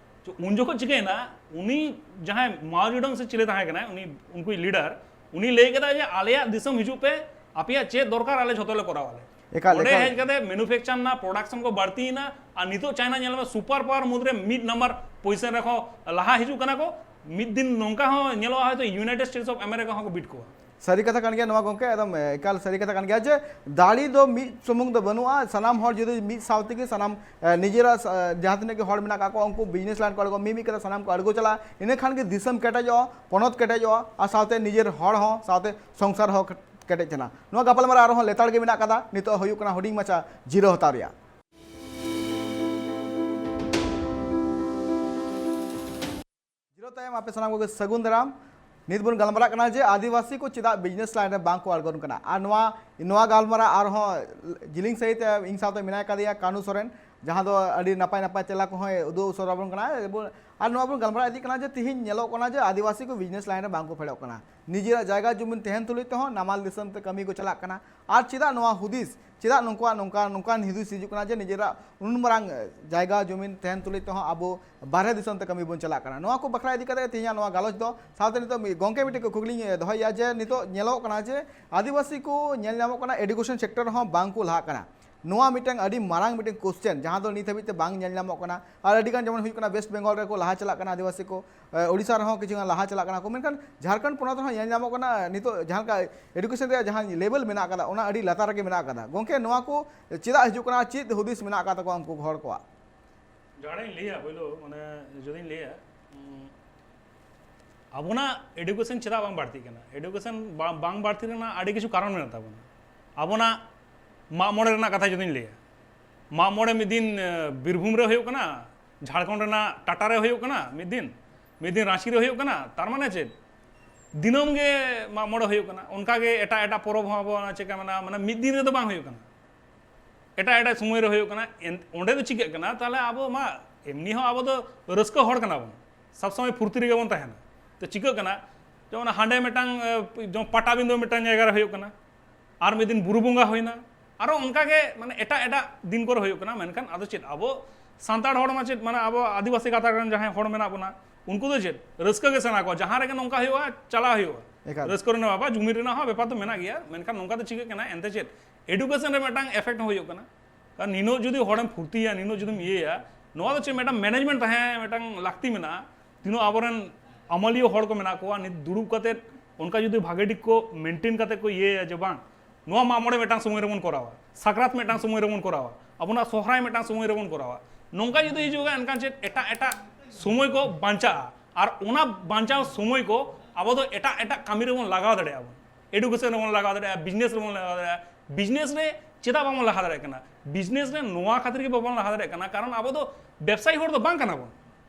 ᱛᱚ ᱩᱱ ᱡᱚᱠᱷᱚᱡ ᱪᱤᱠᱟᱹᱭᱮᱱᱟ, ᱩᱱᱤ ᱡᱟᱦᱟᱸᱭ ᱢᱟᱣ ᱡᱮᱰᱚᱝ ᱥᱮ ᱪᱤᱞᱤ ᱛᱟᱦᱮᱸ ᱠᱟᱱᱟᱭ, ᱩᱱᱤ, ᱩᱱᱠᱩᱭᱤᱡ ᱞᱤᱰᱟᱨ, ᱩᱱᱤ ᱞᱟᱹᱭ ᱠᱮᱫᱟᱭ ᱡᱮ, "ᱟᱞᱮᱭᱟᱜ ᱫᱤᱥᱚᱢ ᱦᱤᱡᱩᱜ ᱯᱮ, ᱟᱯᱮᱭᱟᱜ ᱪᱮᱫ ᱫᱚᱨᱠᱟᱨ ᱟᱞᱮ ᱡᱷᱚᱛᱚ ᱞᱮ ᱠᱚᱨᱟᱣ ᱟᱞᱮ᱾" ᱮᱠᱟᱞ, ᱚᱸᱰᱮ ᱮᱠᱟᱞ᱾ ᱦᱮᱡ ᱠᱟᱛᱮ ᱢᱮᱱᱩᱯᱷᱮᱠᱪᱟᱨ ᱨᱮᱱᱟᱜ ᱯᱨᱚᱰᱟᱠᱥᱚᱱ ᱠᱚ ᱵᱟᱹᱲᱛᱤᱭᱮᱱᱟ, ᱟᱨ ᱱᱤᱛᱚᱜ ᱪᱟᱭᱱᱟ ᱧᱮᱞ ᱢᱮ ᱥᱩᱯᱟᱨ ᱯᱟᱣᱟᱨ ᱢᱩᱫᱽᱨᱮ ᱢᱤᱫ ᱱᱟᱢᱵᱟᱨ ᱯᱚᱡᱤᱥᱚᱱ ᱨᱮᱠᱚ ᱞᱟᱦᱟ ᱦᱤᱡᱩᱜ ᱠᱟᱱᱟ ᱠᱚ᱾ ᱢᱤᱫ ᱫᱤᱱ ᱱᱚᱝᱠᱟ ᱦᱚᱸ ᱧᱮᱞᱚᱜᱼᱟ, ᱦᱚᱭᱛᱳ ᱤᱭᱩᱱᱟᱭᱴᱮᱰ ᱥᱴᱮᱴᱥ ᱚᱯᱷ ᱟᱢᱮᱨᱤᱠᱟ ᱦᱚᱸᱠᱚ ᱵᱤᱴ ᱠᱚᱣᱟ᱾ ᱥᱟᱹᱨᱤ ᱠᱟᱛᱷᱟ ᱠᱟᱱ ᱜᱮᱭᱟ ᱱᱚᱣᱟ ᱜᱚᱢᱠᱮ, ᱮᱠᱫᱚᱢ, ᱮ, ᱮᱠᱟᱞ ᱥᱟᱹᱨᱤ ᱠᱟᱛᱷᱟ ᱠᱟᱱ ᱜᱮᱭᱟ ᱡᱮ ᱫᱟᱲᱮ ᱫᱚ ᱢᱤᱫ ᱥᱩᱢᱩᱝ ᱫᱚ ᱵᱟᱹᱱᱩᱜᱼᱟ, ᱥᱟᱱᱟᱢ ᱦᱚᱲ ᱡᱩᱫᱤ ᱢᱤᱫ ᱥᱟᱶ ᱛᱮᱜᱮ ᱥᱟᱱᱟᱢ, ᱮ, ᱱᱤᱡᱮᱨᱟᱜ ᱥᱟ-, ᱡᱟᱦᱟᱸ ᱛᱤᱱᱟᱹᱜ ᱜᱮ ᱦᱚᱲ ᱢᱮᱱᱟᱜ ᱠᱟᱜ ᱠᱚᱣᱟ, ᱩᱱᱠᱩ ᱵᱤᱡᱽᱱᱮᱥ ᱞᱟᱭᱤᱱ ᱠᱚ ᱟᱬᱜᱚ, ᱢᱤᱢᱤᱫ ᱠᱟᱛᱮ ᱥᱟᱱᱟᱢ ᱠᱚ ᱟᱬᱜᱚ ᱪᱟᱞᱟᱜᱼᱟ, ᱤᱱᱟᱹ ᱠᱷᱟᱱ ᱜᱮ ᱫᱤᱥᱚᱢ ᱠᱮᱴᱮᱡᱚᱜᱼᱟ, ᱯᱚᱱᱚᱛ ᱠᱮᱴᱮᱡᱚᱜᱼᱟ, ᱟᱨ ᱥᱟᱶᱛᱮ ᱱᱤᱡᱮᱨ ᱦᱚᱲ ᱦᱚᱸ, ᱥᱟᱶᱛᱮ ᱥᱚᱝᱥᱟᱨ ᱦᱚᱸ ᱠᱮᱴᱮᱡ ᱛᱟᱦᱮᱱᱟ᱾ ᱱᱚᱣᱟ ᱜᱟᱯᱟᱞᱢᱟᱨᱟᱣ ᱟᱨᱦᱚᱸ ᱞᱮᱛᱟᱲ ᱜᱮ ᱢᱮᱱᱟᱜ ᱠᱟᱫᱟ, ᱱᱤᱛᱚᱜ ᱦᱩᱭᱩᱜ ᱠᱟᱱᱟ ᱦᱩᱰᱤᱧ ᱢᱟᱪᱷᱟ ᱡᱤᱨᱟᱹᱣ ᱦᱟᱛᱟᱣ ᱨᱮᱭᱟᱜ᱾ ᱡᱤᱨᱟᱹᱣ ᱛᱟᱭᱚᱢ ᱟᱯᱮ ᱥᱟᱱᱟᱢ ᱠᱚᱜᱮ ᱥᱟᱹᱜᱩᱱ ᱫᱟᱨᱟᱢ᱾ ᱱᱤᱛ ᱵᱚᱱ ᱜᱟᱞᱢᱟᱨᱟᱜ ᱠᱟᱱᱟ ᱡᱮ ᱟᱹᱫᱤᱵᱟᱹᱥᱤ ᱠᱚ ᱪᱮᱫᱟᱜ ᱵᱤᱡᱽᱱᱮᱥ ᱞᱟᱭᱤᱱ ᱨᱮ ᱵᱟᱝ ᱠᱚ ᱟᱬᱜᱚᱱ ᱠᱟᱱᱟ᱾ ᱟᱨ ᱱᱚᱣᱟ ᱱᱚᱣᱟ ᱜᱟᱞᱢᱟᱨᱟᱣ ᱟᱨᱦᱚᱸ ᱡᱤᱞᱤᱧ ᱥᱟᱹᱦᱤᱡ ᱛᱮ ᱤᱧ ᱥᱟᱶᱛᱮ ᱢᱮᱱᱟᱭ ᱠᱟᱫᱮᱭᱟ ᱠᱟᱹᱱᱩ ᱥᱚᱨᱮᱱ, ᱡᱟᱦᱟᱸ ᱫᱚ ᱟᱹᱰᱤ ᱱᱟᱯᱟᱭ ᱱᱟᱯᱟᱭ ᱛᱮᱞᱟ ᱠᱚᱦᱚᱸᱭ ᱩᱫᱩᱜ ᱥᱚᱫᱚᱨ ᱟᱵᱚᱱ ᱠᱟᱱᱟ᱾ ᱟᱨ ᱱᱚᱣᱟ ᱵᱚᱱ ᱜᱟᱞᱢᱟᱨᱟᱣ ᱤᱫᱤᱜ ᱠᱟᱱᱟ ᱡᱮ ᱛᱤᱦᱤᱧ ᱧᱮᱞᱚᱜ ᱠᱟᱱᱟ ᱡᱮ ᱟᱹᱫᱤᱵᱟᱹᱥᱤ ᱠᱚ ᱵᱤᱡᱽᱱᱮᱥ ᱞᱟᱭᱤᱱ ᱨᱮ ᱵᱟᱝ ᱠᱚ ᱯᱷᱮᱰᱚᱜ ᱠᱟᱱᱟ᱾ ᱱᱤᱡᱮᱨᱟᱜ ᱡᱟᱭᱜᱟ ᱡᱩᱢᱤᱱ ᱛᱟᱦᱮᱱ ᱛᱩᱞᱩᱡ ᱛᱮᱦᱚᱸ ᱱᱟᱢᱟᱞ ᱫᱤᱥᱚᱢ ᱛᱮ ᱠᱟᱹᱢᱤ ᱠᱚ ᱪᱟᱞᱟᱜ ᱠᱟᱱᱟ᱾ ᱟᱨ ᱪᱮᱫᱟᱜ ᱱᱚᱣᱟ ᱦᱩᱫᱤᱥ, ᱪᱮᱫᱟᱜ ᱱᱩᱠᱩᱣᱟᱜ ᱱᱚᱝᱠᱟ ᱱᱚᱝᱠᱟᱱ ᱦᱩᱫᱤᱥ ᱦᱤᱡᱩᱜ ᱠᱟᱱᱟ ᱡᱮ ᱱᱤᱡᱮᱨᱟᱜ ᱩᱱ ᱢᱟᱨᱟᱝ ᱡᱟᱭᱜᱟ ᱡᱩᱢᱤᱱ ᱛᱟᱦᱮᱱ ᱛᱩᱞᱩᱡ ᱛᱮᱦᱚᱸ ᱟᱵᱚ ᱵᱟᱨᱦᱮ ᱫᱤᱥᱚᱢ ᱛᱮ ᱠᱟᱹᱢᱤ ᱵᱚᱱ ᱪᱟᱞᱟᱜ ᱠᱟᱱᱟ? ᱱᱚᱣᱟ ᱠᱚ ᱵᱟᱠᱷᱨᱟ ᱤᱫᱤ ᱠᱟᱛᱮ ᱛᱮᱦᱮᱧᱟᱜ ᱱᱚᱣᱟ ᱜᱟᱞᱚᱪ ᱫᱚ᱾ ᱥᱟᱶᱛᱮ ᱱᱤᱛᱚᱜ ᱢᱤᱫ ᱜᱚᱝᱠᱮ ᱢᱤᱫᱴᱮᱱ ᱠᱩᱠᱞᱤᱧ ᱫᱚᱦᱚᱭᱮᱫᱼᱟ ᱡᱮ ᱱᱤᱛᱚᱜ ᱧᱮᱞᱚᱜ ᱠᱟᱱᱟ ᱡᱮ ᱟᱹᱫᱤᱵᱟᱹᱥᱤ ᱠᱚ ᱧᱮᱞ ᱧᱟᱢᱚᱜ ᱠᱟᱱᱟ ᱮᱰᱩᱠᱮᱥᱚᱱ ᱥᱮᱠᱴᱚᱨ ᱨᱮᱦᱚᱸ ᱵᱟᱝ ᱠᱚ ᱞᱟᱦᱟᱜ ᱠᱟᱱᱟ᱾ ᱱᱚᱣᱟ ᱢᱤᱫᱴᱟᱝ ᱟᱹᱰᱤ ᱢᱟᱨᱟᱝ ᱢᱤᱫᱴᱟᱝ ᱠᱚᱥᱪᱮᱱ, ᱡᱟᱦᱟᱸ ᱫᱚ ᱱᱤᱛ ᱦᱟᱹᱵᱤᱡ ᱛᱮ ᱵᱟᱝ ᱧᱮᱞ ᱧᱟᱢᱚᱜ ᱠᱟᱱᱟ᱾ ᱟᱨ ᱟᱹᱰᱤ ᱜᱟᱱ ᱡᱮᱢᱚᱱ ᱦᱩᱭᱩᱜ ᱠᱟᱱᱟ ᱳᱭᱮᱥᱴ ᱵᱮᱝᱜᱚᱞ ᱨᱮᱠᱚ ᱞᱟᱦᱟ ᱪᱟᱞᱟᱜ ᱠᱟᱱᱟ ᱟᱹᱫᱤᱵᱟᱹᱥᱤ ᱠᱚ, ᱮ, ᱳᱰᱤᱥᱟ ᱨᱮᱦᱚᱸ ᱠᱤᱪᱷᱩ ᱜᱟᱱ ᱞᱟᱦᱟ ᱪᱟᱞᱟᱜ ᱠᱟᱱᱟ ᱠᱚ, ᱢᱮᱱᱠᱷᱟᱱ ᱡᱷᱟᱲᱠᱷᱚᱸᱰ ᱯᱚᱱᱚᱛ ᱨᱮᱦᱚᱸ ᱧᱮᱞ ᱧᱟᱢᱚᱜ ᱠᱟᱱᱟ ᱱᱤᱛᱚᱜ ᱡᱟᱦᱟᱸ ᱞᱮᱠᱟ ᱮᱰᱩᱠᱮᱥᱚᱱ ᱨᱮᱭᱟᱜ ᱡᱟᱦᱟᱸ ᱞᱮᱵᱮᱞ ᱢᱮᱱᱟᱜ ᱟᱠᱟᱫᱟ ᱚᱱᱟ ᱟᱹᱰᱤ ᱞᱟᱛᱟᱨ ᱨᱮᱜᱮ ᱢᱮᱱᱟᱜ ᱟᱠᱟᱫᱟ᱾ ᱜᱚᱝᱠᱮ, ᱱᱚᱣᱟ ᱠᱚ ᱪᱮᱫᱟᱜ ᱦᱤᱡᱩᱜ ᱠᱟᱱᱟ? ᱪᱮᱫ ᱦᱩᱫᱤᱥ ᱢᱮᱱᱟᱜ ᱟᱠᱟᱫ ᱛᱟᱠᱚᱣᱟ ᱩᱱᱠᱩ ᱦᱚᱲ ᱠᱚᱣᱟᱜ? ᱡᱟᱦᱟᱸᱴᱟᱜ ᱤᱧ ᱞᱟᱹᱭᱟ, ᱯᱳᱭᱞᱳ ᱢᱟᱱᱮ ᱡᱩᱫᱤᱧ ᱞᱟᱹᱭᱟ, ᱩᱸ, ᱟᱵᱚᱱᱟᱜ ᱮᱰᱩᱠᱮᱥᱚᱱ ᱪᱮᱫᱟᱜ ᱵᱟᱝ ᱵᱟᱹᱲᱛᱤᱜ ᱠᱟᱱᱟ? ᱮᱰᱩᱠᱮᱥᱚᱱ ᱵᱟ-, ᱵᱟᱝ ᱵᱟᱹᱲᱛᱤ ᱨᱮᱱᱟᱜ ᱟᱹᱰᱤ ᱠᱤᱪᱷᱩ ᱠᱟᱨᱚᱱ ᱢᱮᱱᱟᱜ ᱛᱟᱵᱚᱱᱟ᱾ ᱟᱵᱚᱱᱟᱜ ᱢᱟᱜ ᱢᱚᱬᱮ ᱨᱮᱱᱟᱜ ᱠᱟᱛᱷᱟ ᱡᱩᱫᱤᱧ ᱞᱟᱹᱭᱟ, ᱢᱟᱜ ᱢᱚᱬᱮ ᱢᱤᱫ ᱫᱤᱱ, ᱮ, ᱵᱤᱨᱵᱷᱩᱢ ᱨᱮ ᱦᱩᱭᱩᱜ ᱠᱟᱱᱟ, ᱡᱷᱟᱲᱠᱷᱚᱸᱰ ᱨᱮᱱᱟᱜ ᱴᱟᱴᱟ ᱨᱮ ᱦᱩᱭᱩᱜ ᱠᱟᱱᱟ ᱢᱤᱫ ᱫᱤᱱ, ᱢᱤᱫ ᱫᱤᱱ ᱨᱟᱸᱪᱤ ᱨᱮ ᱦᱩᱭᱩᱜ ᱠᱟᱱᱟ, ᱛᱟᱨ ᱢᱟᱱᱮ ᱪᱮᱫ? ᱫᱤᱱᱟᱹᱢ ᱜᱮ ᱢᱟᱜ ᱢᱚᱬᱮ ᱦᱩᱭᱩᱜ ᱠᱟᱱᱟ᱾ ᱚᱱᱠᱟ ᱜᱮ ᱮᱴᱟᱜ ᱮᱴᱟᱜ ᱯᱚᱨᱚᱵᱽ ᱦᱚᱸ ᱟᱵᱚ ᱪᱮᱫ ᱠᱟ ᱢᱮᱱᱟᱜᱼᱟ, ᱢᱟᱱᱮ ᱢᱤᱫ ᱫᱤᱱ ᱨᱮᱫᱚ ᱵᱟᱝ ᱦᱩᱭᱩᱜ ᱠᱟᱱᱟ, ᱮᱴᱟᱜ ᱮᱴᱟᱜ ᱥᱚᱢᱚᱭ ᱨᱮ ᱦᱩᱭᱩᱜ ᱠᱟᱱᱟ᱾ ᱮᱱ-, ᱚᱸᱰᱮ ᱫᱚ ᱪᱤᱠᱟᱹᱜ ᱠᱟᱱᱟ? ᱛᱟᱦᱚᱞᱮ ᱟᱵᱚ ᱢᱟ ᱮᱢᱱᱤ ᱦᱚᱸ ᱟᱵᱚ ᱫᱚ ᱨᱟᱹᱥᱠᱟᱹ ᱦᱚᱲ ᱠᱟᱱᱟ ᱵᱚᱱ, ᱥᱚᱵ ᱥᱚᱢᱚᱭ ᱯᱷᱩᱨᱛᱤ ᱨᱮᱜᱮ ᱵᱚᱱ ᱛᱟᱦᱮᱱᱟ᱾ ᱛᱚ ᱪᱤᱠᱟᱹᱜ ᱠᱟᱱᱟ? ᱡᱮᱢᱚᱱ ᱦᱟᱸᱰᱮ ᱢᱤᱫᱴᱟᱝ, ᱮ, ᱡᱮᱢᱚᱱ ᱯᱟᱴᱟᱵᱤᱸᱫᱟᱹ ᱢᱤᱫᱴᱟᱝ ᱡᱟᱭᱜᱟ ᱨᱮ ᱦᱩᱭᱩᱜ ᱠᱟᱱᱟ, ᱟᱨ ᱢᱤᱫ ᱫᱤᱱ ᱵᱩᱨᱩ ᱵᱚᱸᱜᱟ ᱦᱩᱭᱱᱟ, ᱟᱨᱚ ᱚᱱᱠᱟ ᱜᱮ ᱢᱟᱱᱮ ᱮᱴᱟᱜ ᱮᱴᱟᱜ ᱫᱤᱱ ᱠᱚᱨᱮ ᱦᱩᱭᱩᱜ ᱠᱟᱱᱟ᱾ ᱢᱮᱱᱠᱷᱟᱱ ᱟᱫᱚ ᱪᱮᱫ, ᱟᱵᱚ ᱥᱟᱱᱛᱟᱲ ᱦᱚᱲ ᱢᱟ ᱪᱮᱫ, ᱢᱟᱱᱮ ᱟᱵᱚ ᱟᱹᱫᱤᱵᱟᱹᱥᱤ ᱜᱟᱛᱟᱠ ᱨᱮᱱ ᱡᱟᱦᱟᱸᱭ ᱦᱚᱲ ᱢᱮᱱᱟᱜ ᱵᱚᱱᱟ, ᱩᱱᱠᱩ ᱫᱚ ᱪᱮᱫ, ᱨᱟᱹᱥᱠᱟᱹ ᱜᱮ ᱥᱟᱱᱟ ᱠᱚᱣᱟ, ᱡᱟᱦᱟᱸ ᱨᱮᱜᱮ ᱱᱚᱝᱠᱟ ᱦᱩᱭᱩᱜᱼᱟ ᱪᱟᱞᱟᱣ ᱦᱩᱭᱩᱜᱼᱟ᱾ ᱮᱠᱟᱞ᱾ ᱨᱟᱹᱥᱠᱟᱹ ᱨᱮᱱᱟᱜ ᱵᱮᱯᱟᱨ, ᱡᱩᱢᱤᱫ ᱨᱮᱱᱟᱜ ᱦᱚᱸ ᱵᱮᱯᱟᱨ ᱫᱚ ᱢᱮᱱᱟᱜ ᱜᱮᱭᱟ, ᱢᱮᱱᱠᱷᱟᱱ ᱱᱚᱝᱠᱟ ᱫᱚ ᱪᱤᱠᱟᱹᱜ ᱠᱟᱱᱟ ᱮᱱᱛᱮ ᱪᱮᱫ, ᱮᱰᱩᱠᱮᱥᱚᱱ ᱨᱮ ᱢᱤᱫᱴᱟᱝ ᱮᱯᱷᱮᱠᱴ ᱦᱚᱸ ᱦᱩᱭᱩᱜ ᱠᱟᱱᱟ᱾ ᱠᱟᱨᱚᱱ ᱱᱤᱱᱟᱹᱜ ᱡᱩᱫᱤ ᱦᱚᱲᱮᱢ ᱯᱷᱩᱨᱛᱤᱭᱟ, ᱱᱤᱱᱟᱹᱜ ᱡᱩᱫᱤᱢ ᱤᱭᱟᱹᱭᱟ, ᱱᱚᱣᱟ ᱫᱚ ᱪᱮᱫ ᱢᱤᱫᱴᱟᱝ ᱢᱮᱱᱮᱡᱽᱢᱮᱱᱴ ᱛᱟᱦᱮᱸ ᱢᱤᱫᱴᱟᱝ ᱞᱟᱹᱠᱛᱤ ᱢᱮᱱᱟᱜᱼᱟ᱾ ᱛᱤᱱᱟᱹᱜ ᱟᱵᱚᱨᱮᱱ ᱟᱹᱢᱟᱹᱞᱤᱭᱟᱹ ᱦᱚᱲ ᱠᱚ ᱢᱮᱱᱟᱜ ᱠᱚᱣᱟ, ᱱᱤᱛ ᱫᱩᱲᱩᱵ ᱠᱟᱛᱮᱫ ᱚᱱᱠᱟ ᱡᱩᱫᱤ ᱵᱷᱟᱜᱮ ᱴᱷᱤᱠ ᱠᱚ ᱢᱮᱱᱴᱮᱱ ᱠᱟᱛᱮᱫ ᱠᱚ ᱤᱭᱟᱹᱭᱟ ᱡᱮ ᱵᱟᱝ, ᱱᱚᱣᱟ ᱢᱟᱜ ᱢᱚᱬᱮ ᱢᱤᱫᱴᱟᱝ ᱥᱚᱢᱚᱭ ᱨᱮᱵᱚᱱ ᱠᱚᱨᱟᱣᱟ, ᱥᱟᱠᱨᱟᱛ ᱢᱤᱫᱴᱟᱝ ᱥᱚᱢᱚᱭ ᱨᱮᱵᱚᱱ ᱠᱚᱨᱟᱣᱟ, ᱟᱵᱚᱱᱟᱜ ᱥᱚᱦᱨᱟᱭ ᱢᱤᱫᱴᱟᱝ ᱥᱚᱢᱚᱭ ᱨᱮᱵᱚᱱ ᱠᱚᱨᱟᱣᱟ, ᱱᱚᱝᱠᱟ ᱡᱩᱫᱤ ᱦᱤᱡᱩᱜᱼᱟ, ᱮᱱᱠᱷᱟᱱ ᱪᱮᱫ ᱮᱴᱟᱜ ᱮᱴᱟᱜ ᱥᱚᱢᱚᱭ ᱠᱚ ᱵᱟᱧᱪᱟᱜᱼᱟ᱾ ᱟᱨ ᱚᱱᱟ ᱵᱟᱧᱪᱟᱣ ᱥᱚᱢᱚᱭ ᱠᱚ ᱟᱵᱚ ᱫᱚ ᱮᱴᱟᱜ ᱮᱴᱟᱜ ᱠᱟᱹᱢᱤ ᱨᱮᱵᱚᱱ ᱞᱟᱜᱟᱣ ᱫᱟᱲᱮᱭᱟᱜᱼᱟ ᱵᱚᱱ᱾ ᱮᱰᱩᱠᱮᱥᱚᱱ ᱨᱮᱵᱚᱱ ᱞᱟᱜᱟᱣ ᱫᱟᱲᱮᱭᱟᱜᱼᱟ, ᱵᱤᱡᱽᱱᱮᱥ ᱨᱮᱵᱚᱱ ᱞᱟᱜᱟᱣ ᱫᱟᱲᱮᱭᱟᱜᱼᱟ᱾ ᱵᱤᱡᱽᱱᱮᱥ ᱨᱮ ᱪᱮᱫᱟᱜ ᱵᱟᱵᱚᱱ ᱞᱟᱦᱟ ᱫᱟᱲᱮᱭᱟᱜ ᱠᱟᱱᱟ? ᱵᱤᱡᱽᱱᱮᱥ ᱨᱮ ᱱᱚᱣᱟ ᱠᱷᱟᱹᱛᱤᱨ ᱜᱮ ᱵᱟᱵᱚᱱ ᱞᱟᱦᱟ ᱫᱟᱲᱮᱭᱟᱜ ᱠᱟᱱᱟ, ᱠᱟᱨᱚᱱ ᱟᱵᱚ ᱫᱚ ᱵᱮᱵᱽᱥᱟᱭᱤ ᱦᱚᱲ ᱫᱚ ᱵᱟᱝ ᱠᱟᱱᱟ ᱵᱚᱱ᱾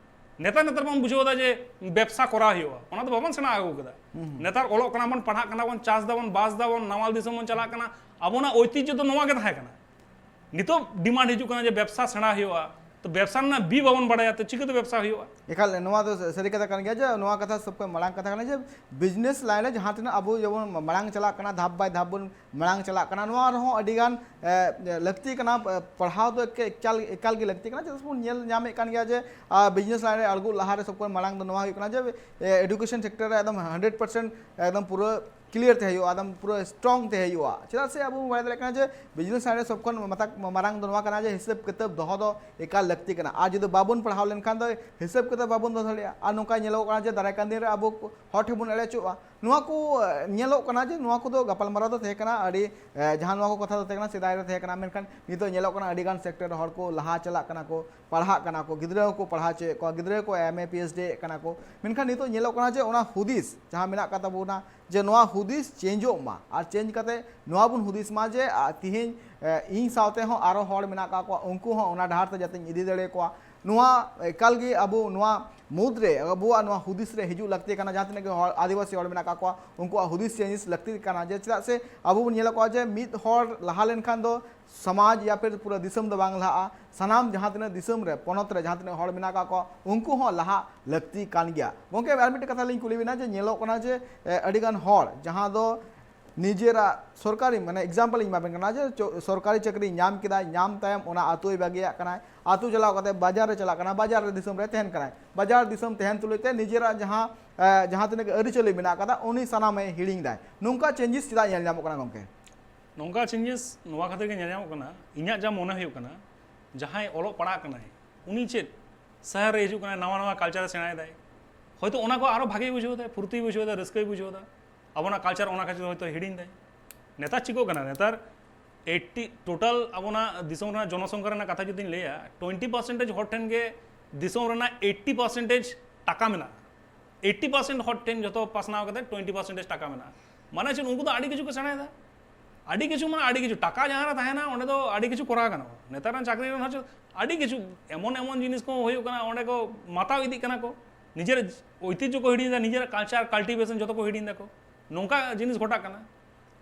ᱱᱮᱛᱟᱨ ᱱᱮᱛᱟᱨ ᱵᱚᱱ ᱵᱩᱡᱷᱟᱹᱣ ᱮᱫᱟ ᱡᱮ ᱵᱮᱵᱽᱥᱟ ᱠᱚᱨᱟᱣ ᱦᱩᱭᱩᱜᱼᱟ, ᱚᱱᱟ ᱫᱚ ᱵᱟᱵᱚᱱ ᱥᱮᱬᱟ ᱟᱹᱜᱩ ᱠᱟᱫᱟ᱾ ᱱᱮᱛᱟᱨ ᱚᱞᱚᱜ ᱠᱟᱱᱟ ᱵᱚᱱ, ᱯᱟᱲᱦᱟᱜ ᱠᱟᱱᱟ ᱵᱚᱱ, ᱪᱟᱥ ᱫᱟᱵᱚᱱ, ᱵᱟᱥ ᱫᱟᱵᱚᱱ, ᱱᱟᱢᱟᱞ ᱫᱤᱥᱚᱢ ᱵᱚᱱ ᱪᱟᱞᱟᱜ ᱠᱟᱱᱟ, ᱟᱵᱚᱱᱟᱜ ᱳᱭᱛᱤᱡᱽᱡᱚ ᱫᱚ ᱱᱚᱣᱟ ᱜᱮ ᱛᱟᱦᱮᱸ ᱠᱟᱱᱟ᱾ ᱱᱤᱛᱚᱜ ᱰᱤᱢᱟᱱᱰ ᱦᱤᱡᱩᱜ ᱠᱟᱱᱟ ᱡᱮ ᱵᱮᱵᱽᱥᱟ ᱥᱮᱬᱟ ᱦᱩᱭᱩᱜᱼᱟ, ᱛᱚ ᱵᱮᱵᱽᱥᱟ ᱨᱮᱱᱟᱜ ᱵᱤ ᱵᱟᱵᱚᱱ ᱵᱟᱲᱟᱭᱟ, ᱛᱚ ᱪᱤᱠᱟᱹᱛᱮ ᱵᱮᱵᱽᱥᱟ ᱦᱩᱭᱩᱜᱼᱟ? ᱮᱠᱟᱞ, ᱱᱚᱣᱟ ᱫᱚ ᱥᱟᱹᱨᱤ ᱠᱟᱛᱷᱟ ᱠᱟᱱ ᱜᱮᱭᱟ ᱡᱮ ᱱᱚᱣᱟ ᱠᱟᱛᱷᱟ ᱥᱚᱵ ᱠᱷᱚᱱ ᱢᱟᱲᱟᱝ ᱠᱟᱛᱷᱟ ᱠᱟᱱᱟ ᱡᱮ ᱵᱤᱡᱽᱱᱮᱥ ᱞᱟᱭᱤᱱ ᱨᱮ ᱡᱟᱦᱟᱸ ᱛᱤᱱᱟᱹᱜ ᱟᱵᱚ ᱡᱮᱢᱚᱱ ᱢᱟᱲᱟᱝ ᱪᱟᱞᱟᱜ ᱠᱟᱱᱟ, ᱫᱷᱟᱯ ᱵᱟᱭ ᱫᱷᱟᱯ ᱵᱚᱱ ᱢᱟᱲᱟᱝ ᱪᱟᱞᱟᱜ ᱠᱟᱱᱟ, ᱱᱚᱣᱟ ᱨᱮᱦᱚᱸ ᱟᱹᱰᱤ ᱜᱟᱱ ᱮ, ᱞᱟᱹᱠᱛᱤ ᱠᱟᱱᱟ᱾ ᱮ, ᱯᱟᱲᱦᱟᱣ ᱫᱚ ᱮᱠ-, ᱮᱠᱟᱞ, ᱮᱠᱟᱞ ᱜᱮ ᱞᱟᱹᱠᱛᱤ ᱠᱟᱱᱟ᱾ ᱪᱮᱫᱟᱜ ᱥᱮ ᱵᱚᱱ ᱧᱮᱞ ᱧᱟᱢᱮᱫ ᱠᱟᱱ ᱜᱮᱭᱟ ᱡᱮ ᱵᱤᱡᱽᱱᱮᱥ ᱞᱟᱭᱤᱱ ᱨᱮ ᱟᱬᱜᱚ ᱞᱟᱦᱟ ᱨᱮ ᱥᱚᱵ ᱠᱷᱚᱱ ᱢᱟᱲᱟᱝ ᱫᱚ ᱱᱚᱣᱟ ᱦᱩᱭᱩᱜ ᱠᱟᱱᱟ ᱡᱮ ᱮᱰᱩᱠᱮᱥᱚᱱ ᱥᱮᱠᱴᱚᱨ ᱨᱮ ᱮᱠᱫᱚᱢ ᱦᱟᱱᱰᱨᱮᱰ ᱯᱟᱨᱥᱮᱱᱴ ᱮᱠᱫᱚᱢ ᱯᱩᱨᱟᱹ ᱠᱞᱤᱭᱟᱨ ᱛᱟᱦᱮᱸ ᱦᱩᱭᱩᱜᱼᱟ, ᱮᱠᱫᱚᱢ ᱯᱩᱨᱟᱹ ᱥᱴᱨᱚᱝ ᱛᱟᱦᱮᱸ ᱦᱩᱭᱩᱜᱼᱟ᱾ ᱪᱮᱫᱟᱜ ᱥᱮ ᱟᱵᱚ ᱵᱚᱱ ᱵᱟᱲᱟᱭ ᱫᱟᱲᱮᱭᱟᱜ ᱠᱟᱱᱟ ᱡᱮ ᱵᱤᱡᱽᱱᱮᱥ ᱞᱟᱭᱤᱱ ᱨᱮ ᱥᱚᱵ ᱠᱷᱚᱱ ᱢᱟᱛᱟᱠ-, ᱢᱟᱨᱟᱝ ᱫᱚ ᱱᱚᱣᱟ ᱠᱟᱱᱟ ᱡᱮ ᱦᱤᱥᱟᱹᱵ ᱠᱤᱛᱟᱹᱵ ᱫᱚᱦᱚ ᱫᱚ ᱮᱠᱟᱞ ᱞᱟᱹᱠᱛᱤ ᱠᱟᱱᱟ᱾ ᱟᱨ ᱡᱩᱫᱤ ᱵᱟᱵᱚᱱ ᱯᱟᱲᱦᱟᱣ ᱞᱮᱱᱠᱷᱟᱱ ᱫᱚ ᱦᱤᱥᱟᱹᱵ ᱠᱤᱛᱟᱹᱵ ᱵᱟᱵᱚᱱ ᱫᱚᱦᱚ ᱫᱟᱲᱮᱭᱟᱜᱼᱟ᱾ ᱟᱨ ᱱᱚᱝᱠᱟ ᱧᱮᱞᱚᱜᱚᱜ ᱠᱟᱱᱟ ᱡᱮ ᱫᱟᱨᱟᱭ ᱠᱟᱱ ᱫᱤᱱ ᱨᱮ ᱟᱵᱚ ᱠᱚ ᱦᱚᱲ ᱴᱷᱮᱱ ᱵᱚᱱ ᱮᱲᱮ ᱦᱚᱪᱚᱜᱼᱟ᱾ ᱱᱚᱣᱟ ᱠᱚ, ᱮ, ᱧᱮᱞᱚᱜ ᱠᱟᱱᱟ ᱡᱮ ᱱᱚᱣᱟ ᱠᱚᱫᱚ ᱜᱟᱯᱟᱞᱢᱟᱨᱟᱣ ᱫᱚ ᱛᱟᱦᱮᱸ ᱠᱟᱱᱟ ᱟᱹᱰᱤ, ᱮ, ᱡᱟᱦᱟᱸ ᱱᱚᱣᱟ ᱠᱚ ᱠᱟᱛᱷᱟ ᱫᱚ ᱛᱟᱦᱮᱸ ᱠᱟᱱᱟ ᱥᱮᱫᱟᱭ ᱨᱮ ᱛᱟᱦᱮᱸ ᱠᱟᱱᱟ, ᱢᱮᱱᱠᱷᱟᱱ ᱱᱤᱛᱚᱜ ᱧᱮᱞᱚᱜ ᱠᱟᱱᱟ ᱟᱹᱰᱤ ᱜᱟᱱ ᱥᱮᱠᱴᱚᱨ ᱨᱮ ᱦᱚᱲ ᱠᱚ ᱞᱟᱦᱟ ᱪᱟᱞᱟᱜ ᱠᱟᱱᱟ ᱠᱚ, ᱯᱟᱲᱦᱟᱜ ᱠᱟᱱᱟ ᱠᱚ, ᱜᱤᱫᱽᱨᱟᱹ ᱦᱚᱸᱠᱚ ᱯᱟᱲᱦᱟᱣ ᱦᱚᱪᱚᱭᱮᱫ ᱠᱚᱣᱟ, ᱜᱤᱫᱽᱨᱟᱹ ᱠᱚ ᱮᱢ ᱮ ᱯᱤ ᱮᱭᱤᱪ ᱰᱤ ᱮᱫ ᱠᱟᱱᱟ ᱠᱚ᱾ ᱢᱮᱱᱠᱷᱟᱱ ᱱᱤᱛᱚᱜ ᱧᱮᱞᱚᱜ ᱠᱟᱱᱟ ᱡᱮ ᱚᱱᱟ ᱦᱩᱫᱤᱥ ᱡᱟᱦᱟᱸ ᱢᱮᱱᱟᱜ ᱟᱠᱟᱫ ᱛᱟᱵᱚᱱᱟ ᱡᱮ ᱱᱚᱣᱟ ᱦᱩᱫᱤᱥ ᱪᱮᱧᱡᱚᱜ ᱢᱟ, ᱟᱨ ᱪᱮᱧᱡᱽ ᱠᱟᱛᱮ ᱱᱚᱣᱟ ᱵᱚᱱ ᱦᱩᱫᱤᱥ ᱢᱟ ᱡᱮ, ᱟ, ᱛᱤᱦᱤᱧ, ᱮ, ᱤᱧ ᱥᱟᱶᱛᱮ ᱦᱚᱸ ᱟᱨᱚ ᱦᱚᱲ ᱢᱮᱱᱟᱜ ᱟᱠᱟᱫ ᱠᱚᱣᱟ, ᱩᱱᱠᱩ ᱦᱚᱸ ᱚᱱᱟ ᱰᱟᱦᱟᱨ ᱛᱮ ᱡᱟᱛᱮᱧ ᱤᱫᱤ ᱫᱟᱲᱮ ᱟᱠᱚᱣᱟ᱾ ᱱᱚᱣᱟ ᱮᱠᱟᱞ ᱜᱮ ᱟᱵᱚ ᱱᱚᱣᱟ ᱢᱩᱫᱽ ᱨᱮ ᱟᱵᱚᱣᱟᱜ ᱱᱚᱣᱟ ᱦᱩᱫᱤᱥ ᱨᱮ ᱦᱤᱡᱩᱜ ᱞᱟᱹᱠᱛᱤ ᱠᱟᱱᱟ᱾ ᱡᱟᱦᱟᱸ ᱛᱤᱱᱟᱹᱜ ᱜᱮ ᱦᱚᱲ, ᱟᱹᱫᱤᱵᱟᱹᱥᱤ ᱦᱚᱲ ᱢᱮᱱᱟᱜ ᱟᱠᱟᱫ ᱠᱚᱣᱟ, ᱩᱱᱠᱩᱣᱟᱜ ᱦᱩᱫᱤᱥ ᱪᱮᱧᱡᱽ ᱞᱟᱹᱠᱛᱤ ᱠᱟᱱᱟ᱾ ᱡᱮ ᱪᱮᱫᱟᱜ ᱥᱮ ᱟᱵᱚ ᱵᱚᱱ ᱧᱮᱞ ᱠᱚᱣᱟ ᱡᱮ ᱢᱤᱫ ᱦᱚᱲ ᱞᱟᱦᱟ ᱞᱮᱱᱠᱷᱟᱱ ᱫᱚ ᱥᱚᱢᱟᱡᱽ ᱭᱟ ᱯᱷᱤᱨ ᱯᱩᱨᱟᱹ ᱫᱤᱥᱚᱢ ᱫᱚ ᱵᱟᱝ ᱞᱟᱦᱟᱜᱼᱟ᱾ ᱥᱟᱱᱟᱢ ᱡᱟᱦᱟᱸ ᱛᱤᱱᱟᱹᱜ ᱫᱤᱥᱚᱢ ᱨᱮ, ᱯᱚᱱᱚᱛ ᱨᱮ ᱡᱟᱦᱟᱸ ᱛᱤᱱᱟᱹᱜ ᱦᱚᱲ ᱢᱮᱱᱟᱜ ᱟᱠᱟᱫ ᱠᱚᱣᱟ, ᱩᱱᱠᱩ ᱦᱚᱸ ᱞᱟᱦᱟᱜ ᱞᱟᱹᱠᱛᱤ ᱠᱟᱱ ᱜᱮᱭᱟ᱾ ᱜᱚᱢᱠᱮ, ᱟᱨ ᱢᱤᱫᱴᱮᱱ ᱠᱟᱛᱷᱟ ᱞᱤᱧ ᱠᱩᱞᱤ ᱵᱮᱱᱟ ᱡᱮ ᱧᱮᱞᱚᱜ ᱠᱟᱱᱟ ᱡᱮ, ᱮ, ᱟᱹᱰᱤ ᱜᱟᱱ ᱦᱚᱲ ᱡᱟᱦᱟᱸ ᱫᱚ ᱱᱤᱡᱮᱨᱟᱜ ᱥᱚᱨᱠᱟᱨᱤ, ᱢᱟᱱᱮ, ᱮᱠᱡᱟᱢᱯᱚᱞ ᱤᱧ ᱮᱢᱟᱵᱮᱱ ᱠᱟᱱᱟ ᱡᱮ ᱪᱚ-, ᱥᱚᱨᱠᱟᱨᱤ ᱪᱟᱹᱠᱨᱤ ᱧᱟᱢ ᱠᱮᱫᱟᱭ, ᱧᱟᱢ ᱛᱟᱭᱚᱢ ᱚᱱᱟ ᱟᱹᱛᱩᱭ ᱵᱟᱹᱜᱤᱭᱟᱜ ᱠᱟᱱᱟᱭ, ᱟᱹᱛᱩ ᱪᱟᱞᱟᱣ ᱠᱟᱛᱮ ᱵᱟᱡᱟᱨ ᱨᱮ ᱪᱟᱞᱟᱜ ᱠᱟᱱᱟ, ᱵᱟᱡᱟᱨ ᱨᱮ ᱫᱤᱥᱚᱢ ᱨᱮ ᱛᱟᱦᱮᱱ ᱠᱟᱱᱟᱭ, ᱵᱟᱡᱟᱨ ᱫᱤᱥᱚᱢ ᱛᱟᱦᱮᱱ ᱛᱩᱞᱩᱡ ᱛᱮ ᱱᱤᱡᱮᱨᱟᱜ ᱡᱟᱦᱟᱸ, ᱮ, ᱡᱟᱦᱟᱸ ᱛᱤᱱᱟᱹᱜ ᱜᱮ ᱟᱹᱨᱤᱪᱟᱹᱞᱤ ᱢᱮᱱᱟᱜ ᱟᱠᱟᱫᱟ, ᱩᱱᱤ ᱥᱟᱱᱟᱢᱮ ᱦᱤᱲᱤᱧ ᱫᱟᱭ᱾ ᱱᱚᱝᱠᱟ ᱪᱮᱧᱡᱮᱥ ᱪᱮᱫᱟᱜ ᱧᱮᱞ ᱧᱟᱢᱚᱜ ᱠᱟᱱᱟ ᱜᱚᱢᱠᱮ? ᱱᱚᱝᱠᱟ ᱪᱮᱧᱡᱮᱥ ᱱᱚᱣᱟ ᱠᱷᱟᱹᱛᱤᱨ ᱜᱮ ᱧᱮᱞ ᱧᱟᱢᱚᱜ ᱠᱟᱱᱟ, ᱤᱧᱟᱹᱜ ᱡᱟ ᱢᱚᱱᱮ ᱦᱩᱭᱩᱜ ᱠᱟᱱᱟ, ᱡᱟᱦᱟᱸᱭ ᱚᱞᱚᱜ ᱯᱟᱲᱦᱟᱜ ᱠᱟᱱᱟᱭ, ᱩᱱᱤ ᱪᱮᱫ ᱥᱟᱦᱟᱨ ᱨᱮ ᱦᱤᱡᱩᱜ ᱠᱟᱱᱟᱭ, ᱱᱟᱣᱟ ᱱᱟᱣᱟ ᱠᱟᱞᱪᱟᱨᱮ ᱥᱮᱬᱟᱭᱮᱫᱟᱭ, ᱦᱚᱭᱛᱳ ᱚᱱᱟ ᱠᱚ ᱟᱨᱚ ᱵᱷᱟᱜᱮᱭ ᱵᱩᱡᱷᱟᱹᱣ ᱫᱟᱭ, ᱯᱷᱩᱨᱛᱤᱭ ᱵᱩᱡᱷᱟᱹᱣ ᱫᱟ, ᱨᱟᱹᱥᱠᱟᱹᱭ ᱵᱩᱡᱷᱟᱹᱣ ᱫᱟ᱾ ᱟᱵᱚᱱᱟᱜ ᱠᱟᱞᱪᱟᱨ ᱚᱱᱟ ᱠᱷᱟᱹᱛᱤᱨ ᱦᱚᱭᱛᱳ ᱦᱤᱲᱤᱧ ᱫᱟᱭ᱾ ᱱᱮᱛᱟᱨ ᱪᱤᱠᱟᱹᱜ ᱠᱟᱱᱟ, ᱱᱮᱛᱟᱨ ᱮᱭᱤᱴᱴᱤ, ᱴᱳᱴᱟᱞ ᱟᱵᱚᱱᱟᱜ ᱫᱤᱥᱚᱢ ᱨᱮᱱᱟᱜ ᱡᱚᱱᱚᱥᱚᱝᱠᱷᱟ ᱨᱮᱱᱟᱜ ᱠᱟᱛᱷᱟ ᱡᱩᱫᱤᱧ ᱞᱟᱹᱭᱟ, ᱴᱩᱭᱮᱱᱴᱤ ᱯᱟᱨᱥᱮᱱᱴᱮᱡᱽ ᱦᱚᱲ ᱴᱷᱮᱱ ᱜᱮ ᱫᱤᱥᱚᱢ ᱨᱮᱱᱟᱜ ᱮᱭᱤᱴᱴᱤ ᱯᱟᱨᱥᱮᱱᱴᱮᱡᱽ ᱴᱟᱠᱟ ᱢᱮᱱᱟᱜᱼᱟ᱾ ᱮᱭᱤᱴᱴᱤ ᱯᱟᱨᱥᱮᱱᱴ ᱦᱚᱲ ᱴᱷᱮᱱ ᱡᱚᱛᱚ ᱯᱟᱥᱱᱟᱣ ᱠᱟᱛᱮ ᱴᱩᱭᱮᱱᱴᱤ ᱯᱟᱨᱥᱮᱱᱴᱮᱡᱽ ᱴᱟᱠᱟ ᱢᱮᱱᱟᱜᱼᱟ᱾ ᱢᱟᱱᱮ ᱪᱮᱫ, ᱩᱱᱠᱩ ᱫᱚ ᱟᱹᱰᱤ ᱠᱤᱪᱷᱩ ᱠᱚ ᱥᱮᱬᱟᱭᱮᱫᱟ᱾ ᱟᱹᱰᱤ ᱠᱤᱪᱷᱩ, ᱢᱟᱱᱮ ᱟᱹᱰᱤ ᱠᱤᱪᱷᱩ ᱴᱟᱠᱟ ᱡᱟᱦᱟᱸ ᱨᱮ ᱛᱟᱦᱮᱱᱟ, ᱚᱸᱰᱮ ᱫᱚ ᱟᱹᱰᱤ ᱠᱤᱪᱷᱩ ᱠᱚᱨᱟᱣ ᱜᱟᱱᱚᱜᱼᱟ᱾ ᱱᱮᱛᱟᱨ ᱨᱮᱱ ᱪᱟᱹᱠᱨᱤ ᱨᱮᱱ ᱦᱚᱸ ᱟᱹᱰᱤ ᱠᱤᱪᱷᱩ, ᱮᱢᱚᱱ ᱮᱢᱚᱱ ᱡᱤᱱᱤᱥ ᱠᱚ ᱦᱩᱭᱩᱜ ᱠᱟᱱᱟ, ᱚᱸᱰᱮ ᱠᱚ ᱢᱟᱛᱟᱣ ᱤᱫᱤᱜ ᱠᱟᱱᱟ ᱠᱚ, ᱱᱤᱡᱮᱨ ᱳᱭᱛᱤᱡᱽᱡᱚ ᱠᱚ ᱦᱤᱲᱤᱧ ᱮᱫᱟ, ᱱᱤᱡᱮᱨᱟᱜ culture, cultivation ᱡᱚᱛᱚ ᱠᱚ ᱦᱤᱲᱤᱧ ᱫᱟᱠᱚ᱾ ᱱᱚᱝᱠᱟ ᱡᱤᱱᱤᱥ ᱜᱷᱚᱴᱟᱜ ᱠᱟᱱᱟ᱾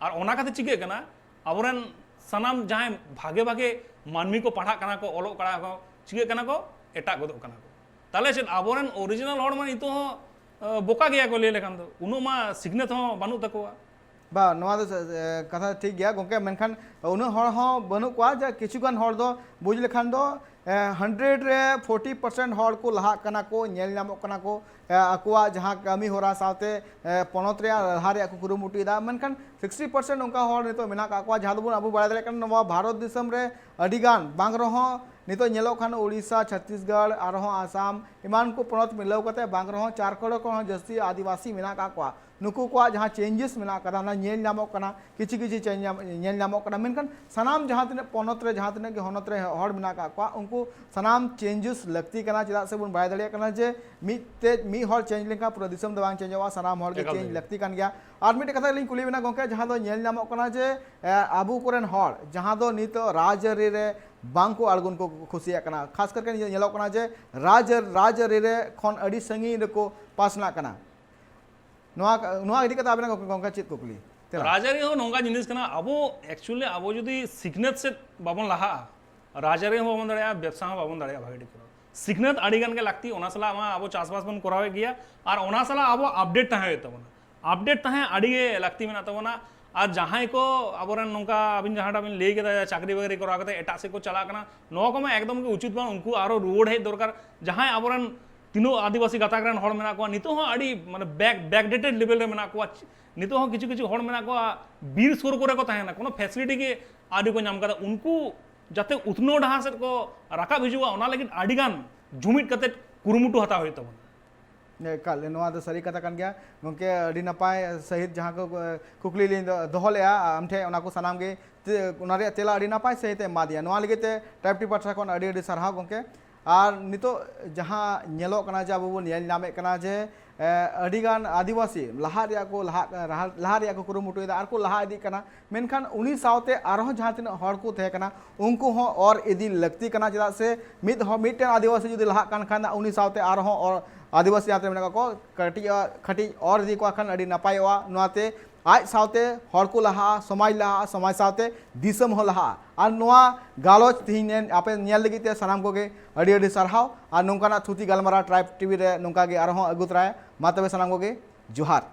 ᱟᱨ ᱚᱱᱟ ᱠᱷᱟᱹᱛᱤᱨ ᱪᱤᱠᱟᱹᱜ ᱠᱟᱱᱟ, ᱟᱵᱚᱨᱮᱱ ᱥᱟᱱᱟᱢ ᱡᱟᱦᱟᱸᱭ ᱵᱷᱟᱜᱮ ᱵᱷᱟᱜᱮ ᱢᱟᱹᱱᱢᱤ ᱠᱚ ᱯᱟᱲᱦᱟᱜ ᱠᱟᱱᱟ ᱠᱚ, ᱚᱞᱚᱜ ᱠᱟᱱᱟ ᱠᱚ, ᱪᱤᱠᱟᱹᱜ ᱠᱟᱱᱟ ᱠᱚ, ᱮᱴᱟᱜ ᱜᱚᱫᱚᱜ ᱠᱟᱱᱟ ᱠᱚ᱾ ᱛᱟᱦᱚᱞᱮ ᱪᱮᱫ ᱟᱵᱚᱨᱮᱱ original ᱦᱚᱲ ᱢᱟ ᱱᱤᱛᱚᱜ ᱦᱚᱸ, ᱟᱸ, ᱵᱚᱠᱟ ᱜᱮᱭᱟ ᱠᱚ ᱞᱟᱹᱭ ᱞᱮᱠᱷᱟᱱ ᱫᱚ, ᱩᱱᱟᱹᱜ ᱢᱟ ᱥᱤᱠᱷᱱᱟᱹᱛ ᱦᱚᱸ ᱵᱟᱹᱱᱩᱜ ᱛᱟᱠᱚᱣᱟ᱾ ᱵᱟ, ᱱᱚᱣᱟ ᱫᱚ, ᱮ, ᱠᱟᱛᱷᱟ ᱴᱷᱤᱠ ᱜᱮᱭᱟ ᱜᱚᱢᱠᱮ, ᱢᱮᱱᱠᱷᱟᱱ ᱩᱱᱟᱹᱜ ᱦᱚᱲ ᱦᱚᱸ ᱵᱟᱹᱱᱩᱜ ᱠᱚᱣᱟ᱾ ᱡᱮ ᱠᱤᱪᱷᱩ ᱜᱟᱱ ᱦᱚᱲ ᱫᱚ ᱵᱩᱡᱽ ᱞᱮᱠᱷᱟᱱ ᱫᱚ, ᱮ, hundred ᱨᱮ forty percent ᱦᱚᱲ ᱠᱚ ᱞᱟᱦᱟᱜ ᱠᱟᱱᱟ ᱠᱚ, ᱧᱮᱞ ᱧᱟᱢᱚᱜ ᱠᱟᱱᱟ ᱠᱚ, ᱮ, ᱟᱠᱚᱣᱟᱜ ᱡᱟᱦᱟᱸ ᱠᱟᱹᱢᱤ ᱦᱚᱨᱟ ᱥᱟᱶᱛᱮ, ᱮ, ᱯᱚᱱᱚᱛ ᱨᱮᱭᱟᱜ ᱞᱟᱦᱟ ᱨᱮᱭᱟᱜ ᱠᱚ ᱠᱩᱨᱩᱢᱩᱴᱩᱭᱮᱫᱟ, ᱢᱮᱱᱠᱷᱟᱱ sixty percent ᱚᱱᱠᱟ ᱦᱚᱲ ᱱᱤᱛᱚᱜ ᱢᱮᱱᱟᱜ ᱟᱠᱟᱫ ᱠᱚᱣᱟ, ᱡᱟᱦᱟᱸ ᱫᱚᱵᱚᱱ, ᱟᱵᱚ ᱵᱟᱲᱟᱭ ᱫᱟᱲᱮᱭᱟᱜ ᱠᱟᱱᱟ, ᱱᱚᱣᱟ ᱵᱷᱟᱨᱚᱛ ᱫᱤᱥᱚᱢ ᱨᱮ ᱟᱹᱰᱤ ᱜᱟᱱ ᱵᱟᱝ ᱨᱮᱦᱚᱸ ᱱᱤᱛᱚᱜ ᱧᱮᱞᱚᱜ ᱠᱷᱟᱱ ᱳᱰᱤᱥᱟ, ᱪᱷᱚᱛᱤᱥᱜᱚᱲ, ᱟᱨᱦᱚᱸ ᱟᱥᱟᱢ, ᱮᱢᱟᱱ ᱠᱚ ᱯᱚᱱᱚᱛ ᱢᱤᱞᱟᱹᱣ ᱠᱟᱛᱮ ᱵᱟᱝ ᱨᱮᱦᱚᱸ ᱪᱟᱨ ᱠᱚᱲᱚ ᱠᱷᱚᱱ ᱦᱚᱸ ᱡᱟᱹᱥᱛᱤ ᱟᱹᱫᱤᱵᱟᱹᱥᱤ ᱢᱮᱱᱟᱜ ᱟᱠᱟᱫ ᱠᱚᱣᱟ᱾ ᱱᱩᱠᱩ ᱠᱚᱣᱟᱜ ᱡᱟᱦᱟᱸ changes ᱢᱮᱱᱟᱜ ᱟᱠᱟᱫᱟ, ᱚᱱᱟ ᱧᱮᱞ ᱧᱟᱢᱚᱜ ᱠᱟᱱᱟ, ᱠᱤᱪᱷᱩ ᱠᱤᱪᱷᱩ change ᱧᱟᱢ-, ᱧᱮᱞ ᱧᱟᱢᱚᱜ ᱠᱟᱱᱟ᱾ ᱢᱮᱱᱠᱷᱟᱱ ᱥᱟᱱᱟᱢ ᱡᱟᱦᱟᱸ ᱛᱤᱱᱟᱹᱜ ᱯᱚᱱᱚᱛ ᱨᱮ, ᱡᱟᱦᱟᱸ ᱛᱤᱱᱟᱹᱜ ᱜᱮ ᱦᱚᱱᱚᱛ ᱨᱮ ᱦᱚᱲ ᱢᱮᱱᱟᱜ ᱟᱠᱟᱫ ᱠᱚᱣᱟ, ᱩᱱᱠᱩ ᱥᱟᱱᱟᱢ changes ᱞᱟᱹᱠᱛᱤ ᱠᱟᱱᱟ᱾ ᱪᱮᱫᱟᱜ ᱥᱮ ᱵᱚᱱ ᱵᱟᱲᱟᱭ ᱫᱟᱲᱮᱭᱟᱜ ᱠᱟᱱᱟ ᱡᱮ ᱢᱤᱫ ᱛᱮ, ᱢᱤᱫ ᱦᱚᱲ change ᱞᱮᱱᱠᱷᱟᱱ ᱯᱩᱨᱟᱹ ᱫᱤᱥᱚᱢ ᱫᱚ ᱵᱟᱝ changeᱚᱜᱼᱟ, ᱥᱟᱱᱟᱢ ᱦᱚᱲ ᱜᱮ ᱮᱠᱟᱞ change ᱛᱮᱜᱮ᱾ ᱞᱟᱹᱠᱛᱤ ᱠᱟᱱ ᱜᱮᱭᱟ᱾ ᱟᱨ ᱢᱤᱫᱴᱮᱡ ᱠᱟᱛᱷᱟ ᱞᱤᱧ ᱠᱩᱞᱤ ᱵᱮᱱᱟ ᱜᱚᱢᱠᱮ, ᱡᱟᱦᱟᱸ ᱫᱚ ᱧᱮᱞ ᱧᱟᱢᱚᱜ ᱠᱟᱱᱟ ᱡᱮ, ᱮ, ᱟᱵᱚ ᱠᱚᱨᱮᱱ ᱦᱚᱲ ᱡᱟᱦᱟᱸ ᱫᱚ ᱱᱤᱛᱚᱜ ᱨᱟᱡᱽᱟᱹᱨᱤ ᱨᱮ ᱵᱟᱝ ᱠᱚ ᱟᱬᱜᱚᱱ ᱠᱚ ᱠᱩᱥᱤᱭᱟᱜ ᱠᱟᱱᱟ, ᱠᱷᱟᱥ ᱠᱟᱨ ᱠᱟᱛᱮ ᱧᱮᱞᱚᱜ ᱠᱟᱱᱟ ᱡᱮ ᱨᱟᱡᱽ, ᱨᱟᱡᱽᱟᱹᱨᱤ ᱨᱮ ᱠᱷᱚᱱ ᱟᱹᱰᱤ ᱥᱟᱺᱜᱤᱧ ᱨᱮᱠᱚ ᱯᱟᱥᱱᱟᱜ ᱠᱟᱱᱟ᱾ ᱱᱚᱣᱟ, ᱱᱚᱣᱟ ᱤᱫᱤ ᱠᱟᱛᱮ ᱟᱵᱮᱱᱟᱜ ᱜᱚᱢᱠᱮ, ᱜᱚᱢᱠᱮ ᱪᱮᱫ ᱠᱩᱠᱞᱤ? ᱛᱮᱞᱟ᱾ ᱨᱟᱡᱽᱟᱹᱨᱤ ᱦᱚᱸ ᱱᱚᱝᱠᱟ ᱡᱤᱱᱤᱥ ᱠᱟᱱᱟ, ᱟᱵᱚ actually ᱟᱵᱚ ᱡᱩᱫᱤ ᱥᱤᱠᱷᱱᱟᱹᱛ ᱥᱮᱫ ᱵᱟᱵᱚᱱ ᱞᱟᱦᱟᱜᱼᱟ, ᱨᱟᱡᱽᱟᱹᱨᱤ ᱦᱚᱸ ᱵᱟᱵᱚᱱ ᱫᱟᱲᱮᱭᱟᱜᱼᱟ, ᱵᱮᱵᱽᱥᱟ ᱦᱚᱸ ᱵᱟᱵᱚᱱ ᱫᱟᱲᱮᱭᱟᱜᱼᱟ ᱵᱷᱟᱜᱮ ᱴᱷᱤᱠ ᱠᱚᱨᱟᱣ᱾ ᱥᱤᱠᱷᱱᱟᱹᱛ ᱟᱹᱰᱤ ᱜᱟᱱ ᱜᱮ ᱞᱟᱹᱠᱛᱤ, ᱚᱱᱟ ᱥᱟᱞᱟᱜ ᱢᱟ ᱟᱵᱚ ᱪᱟᱥᱵᱟᱥ ᱵᱚᱱ ᱠᱚᱨᱟᱣᱮᱫ ᱜᱮᱭᱟ, ᱟᱨ ᱚᱱᱟ ᱥᱟᱞᱟᱜ ᱟᱵᱚ update ᱛᱟᱦᱮᱸ ᱦᱩᱭᱩᱜ ᱛᱟᱵᱚᱱᱟ᱾ Update ᱛᱟᱦᱮᱸ ᱟᱹᱰᱤ ᱜᱮ ᱞᱟᱹᱠᱛᱤ ᱢᱮᱱᱟᱜ ᱛᱟᱵᱚᱱᱟ᱾ ᱟᱨ ᱡᱟᱦᱟᱸᱭ ᱠᱚ ᱟᱵᱚᱨᱮᱱ ᱱᱚᱝᱠᱟ ᱟᱹᱵᱤᱱ ᱡᱟᱦᱟᱸᱴᱟᱜ ᱵᱤᱱ ᱞᱟᱹᱭ ᱠᱮᱫᱟ, ᱪᱟᱹᱠᱨᱤ ᱵᱟᱹᱠᱨᱤ ᱠᱚᱨᱟᱣ ᱠᱟᱛᱮ ᱮᱴᱟᱜ ᱥᱮᱫ ᱠᱚ ᱪᱟᱞᱟᱜ ᱠᱟᱱᱟ, ᱱᱚᱣᱟ ᱠᱚᱢᱟ ᱮᱠᱫᱚᱢ ᱜᱮ ᱩᱪᱤᱛ ᱵᱟᱝ᱾ ᱩᱱᱠᱩ ᱟᱨᱚ ᱨᱩᱣᱟᱹᱲ ᱦᱮᱡ ᱫᱚᱨᱠᱟᱨ᱾ ᱡᱟᱦᱟᱸᱭ ᱟᱵᱚᱨᱮᱱ ᱛᱤᱱᱟᱹᱜ ᱟᱹᱫᱤᱵᱟᱹᱥᱤ ᱜᱟᱛᱟᱠ ᱨᱮᱱ ᱦᱚᱲ ᱢᱮᱱᱟᱜ ᱠᱚᱣᱟ, ᱱᱤᱛᱚᱜ ᱦᱚᱸ ᱟᱹᱰᱤ, ᱢᱟᱱᱮ, back, backdated level ᱨᱮ ᱢᱮᱱᱟᱜ ᱠᱚᱣᱟ᱾ ᱱᱤᱛᱚᱜ ᱦᱚᱸ ᱠᱤᱪᱷᱩ ᱠᱤᱪᱷᱩ ᱦᱚᱲ ᱢᱮᱱᱟᱜ ᱠᱚᱣᱟ, ᱵᱤᱨ ᱥᱩᱨ ᱠᱚᱨᱮ ᱠᱚ ᱛᱟᱦᱮᱱᱟ, ᱠᱳᱱᱳ facility ᱜᱮ ᱟᱹᱣᱨᱤ ᱠᱚ ᱧᱟᱢ ᱠᱟᱫᱟ᱾ ᱩᱱᱠᱩ ᱡᱟᱛᱮ ᱩᱛᱱᱟᱹᱣ ᱰᱟᱦᱟᱨ ᱥᱮᱫ ᱠᱚ ᱨᱟᱠᱟᱵ ᱦᱤᱡᱩᱜᱼᱟ, ᱚᱱᱟ ᱞᱟᱹᱜᱤᱫ ᱟᱹᱰᱤ ᱜᱟᱱ ᱡᱩᱢᱤᱫ ᱠᱟᱛᱮ ᱠᱩᱨᱩᱢᱩᱴᱩ ᱦᱟᱛᱟᱣ ᱦᱩᱭᱩᱜ ᱛᱟᱵᱚᱱᱟ᱾ ᱮᱠᱟᱞ, ᱱᱚᱣᱟ ᱫᱚ ᱥᱟᱹᱨᱤ ᱠᱟᱛᱷᱟ ᱠᱟᱱ ᱜᱮᱭᱟ ᱜᱚᱢᱠᱮ᱾ ᱟᱹᱰᱤ ᱱᱟᱯᱟᱭ ᱥᱟᱹᱦᱤᱡ ᱡᱟᱦᱟᱸ ᱠᱚ, ᱮ, ᱠᱩᱠᱞᱤ ᱞᱤᱧ ᱫᱚ-, ᱫᱚᱦᱚ ᱞᱮᱜᱼᱟ ᱟᱢ ᱴᱷᱮᱱ, ᱚᱱᱟ ᱠᱚ ᱥᱟᱱᱟᱢ ᱜᱮ ᱛᱮ-, ᱚᱱᱟ ᱨᱮᱭᱟᱜ ᱛᱮᱞᱟ ᱟᱹᱰᱤ ᱱᱟᱯᱟᱭ ᱥᱟᱹᱦᱤᱡ ᱛᱮ ᱮᱢᱟ ᱫᱤᱧᱟ᱾ ᱱᱚᱣᱟ ᱞᱟᱹᱜᱤᱫ ᱛᱮ ᱴᱟᱭᱤᱯ ᱴᱤ ᱯᱟᱦᱴᱟ ᱠᱷᱚᱱ ᱟᱹᱰᱤ ᱟᱹᱰᱤ ᱥᱟᱨᱦᱟᱣ ᱜᱚᱢᱠᱮ᱾ ᱟᱨ ᱱᱤᱛᱚᱜ ᱡᱟᱦᱟᱸ ᱧᱮᱞᱚᱜ ᱠᱟᱱᱟ ᱡᱮ ᱟᱵᱚ ᱵᱚᱱ ᱧᱮᱞ ᱧᱟᱢᱮᱫ ᱠᱟᱱᱟ ᱡᱮ, ᱟᱹᱰᱤᱜᱟᱱ ᱟᱹᱫᱤᱵᱟᱹᱥᱤ ᱞᱟᱦᱟᱜ ᱨᱮᱭᱟᱜ ᱠᱚ ᱞᱟᱦᱟᱜ ᱞᱟᱦᱟ ᱨᱮᱭᱟᱜ ᱠᱚ ᱠᱩᱨᱩᱢᱩᱴᱩᱭᱮᱫᱟ ᱟᱨ ᱠᱚ ᱞᱟᱦᱟ ᱤᱫᱤᱜ ᱠᱟᱱᱟ᱾ ᱢᱮᱱᱠᱷᱟᱱ ᱩᱱᱤ ᱥᱟᱶᱛᱮ ᱟᱨᱦᱚᱸ ᱡᱟᱦᱟᱸ ᱛᱤᱱᱟᱹᱜ ᱦᱚᱲ ᱠᱚ ᱛᱟᱦᱮᱸ ᱠᱟᱱᱟ, ᱩᱱᱠᱩ ᱦᱚᱸ ᱚᱨ ᱤᱫᱤ ᱞᱟᱹᱠᱛᱤ ᱠᱟᱱᱟ᱾ ᱪᱮᱫᱟᱜ ᱥᱮ ᱢᱤᱫ ᱦᱚᱲ ᱢᱤᱫᱴᱮᱱ ᱟᱹᱫᱤᱵᱟᱹᱥᱤ ᱡᱩᱫᱤ ᱞᱟᱦᱟᱜ ᱠᱟᱱ ᱠᱷᱟᱱ, ᱩᱱᱤ ᱥᱟᱶᱛᱮ ᱟᱨᱦᱚᱸ ᱚᱨ ᱟᱹᱫᱤᱵᱟᱹᱥᱤ ᱡᱟᱦᱟᱸ ᱛᱤᱱᱟᱹᱜ ᱢᱮᱱᱟᱜ ᱠᱟᱜ ᱠᱚ ᱠᱟᱹᱴᱤᱡ ᱠᱟᱹᱴᱤᱡ ᱚᱨ ᱤᱫᱤ ᱠᱚᱣᱟ ᱠᱷᱟᱱ ᱟᱹᱰᱤ ᱱᱟᱯᱟᱭᱚᱜᱼᱟ᱾ ᱱᱚᱣᱟᱛᱮ ᱟᱡ ᱥᱟᱶᱛᱮ ᱦᱚᱲ ᱠᱚ ᱞᱟᱦᱟᱜᱼᱟ, ᱥᱚᱢᱟᱡᱽ ᱞᱟᱦᱟᱜᱼᱟ, ᱥᱚᱢᱟᱡᱽ ᱥᱟᱶᱛᱮ ᱫᱤᱥᱚᱢ ᱦᱚᱸ ᱞᱟᱦᱟᱜᱼᱟ᱾ ᱟᱨ ᱱᱚᱣᱟ ᱜᱟᱞᱚᱪ ᱛᱮᱦᱮᱧ ᱟᱯᱮ ᱧᱮᱞ ᱞᱟᱹᱜᱤᱫ ᱛᱮ ᱥᱟᱱᱟᱢ ᱠᱚᱜᱮ ᱟᱹᱰᱤ ᱟᱹᱰᱤ ᱥᱟᱨᱦᱟᱣ᱾ ᱟᱨ ᱱᱚᱝᱠᱟᱱᱟᱜ ᱛᱷᱩᱛᱤ ᱜᱟᱞᱢᱟᱨᱟᱣ ᱴᱨᱟᱭᱤᱵᱽ ᱴᱤᱵᱷᱤ ᱨᱮ ᱱᱚᱝᱠᱟ ᱜᱮ ᱟᱨᱦᱚᱸ ᱟᱹᱜᱩ ᱛᱚᱨᱟᱭᱟ᱾ ᱢᱟ ᱛᱚᱵᱮ ᱥᱟᱱᱟᱢ ᱠᱚᱜᱮ ᱡᱚᱦᱟᱨ᱾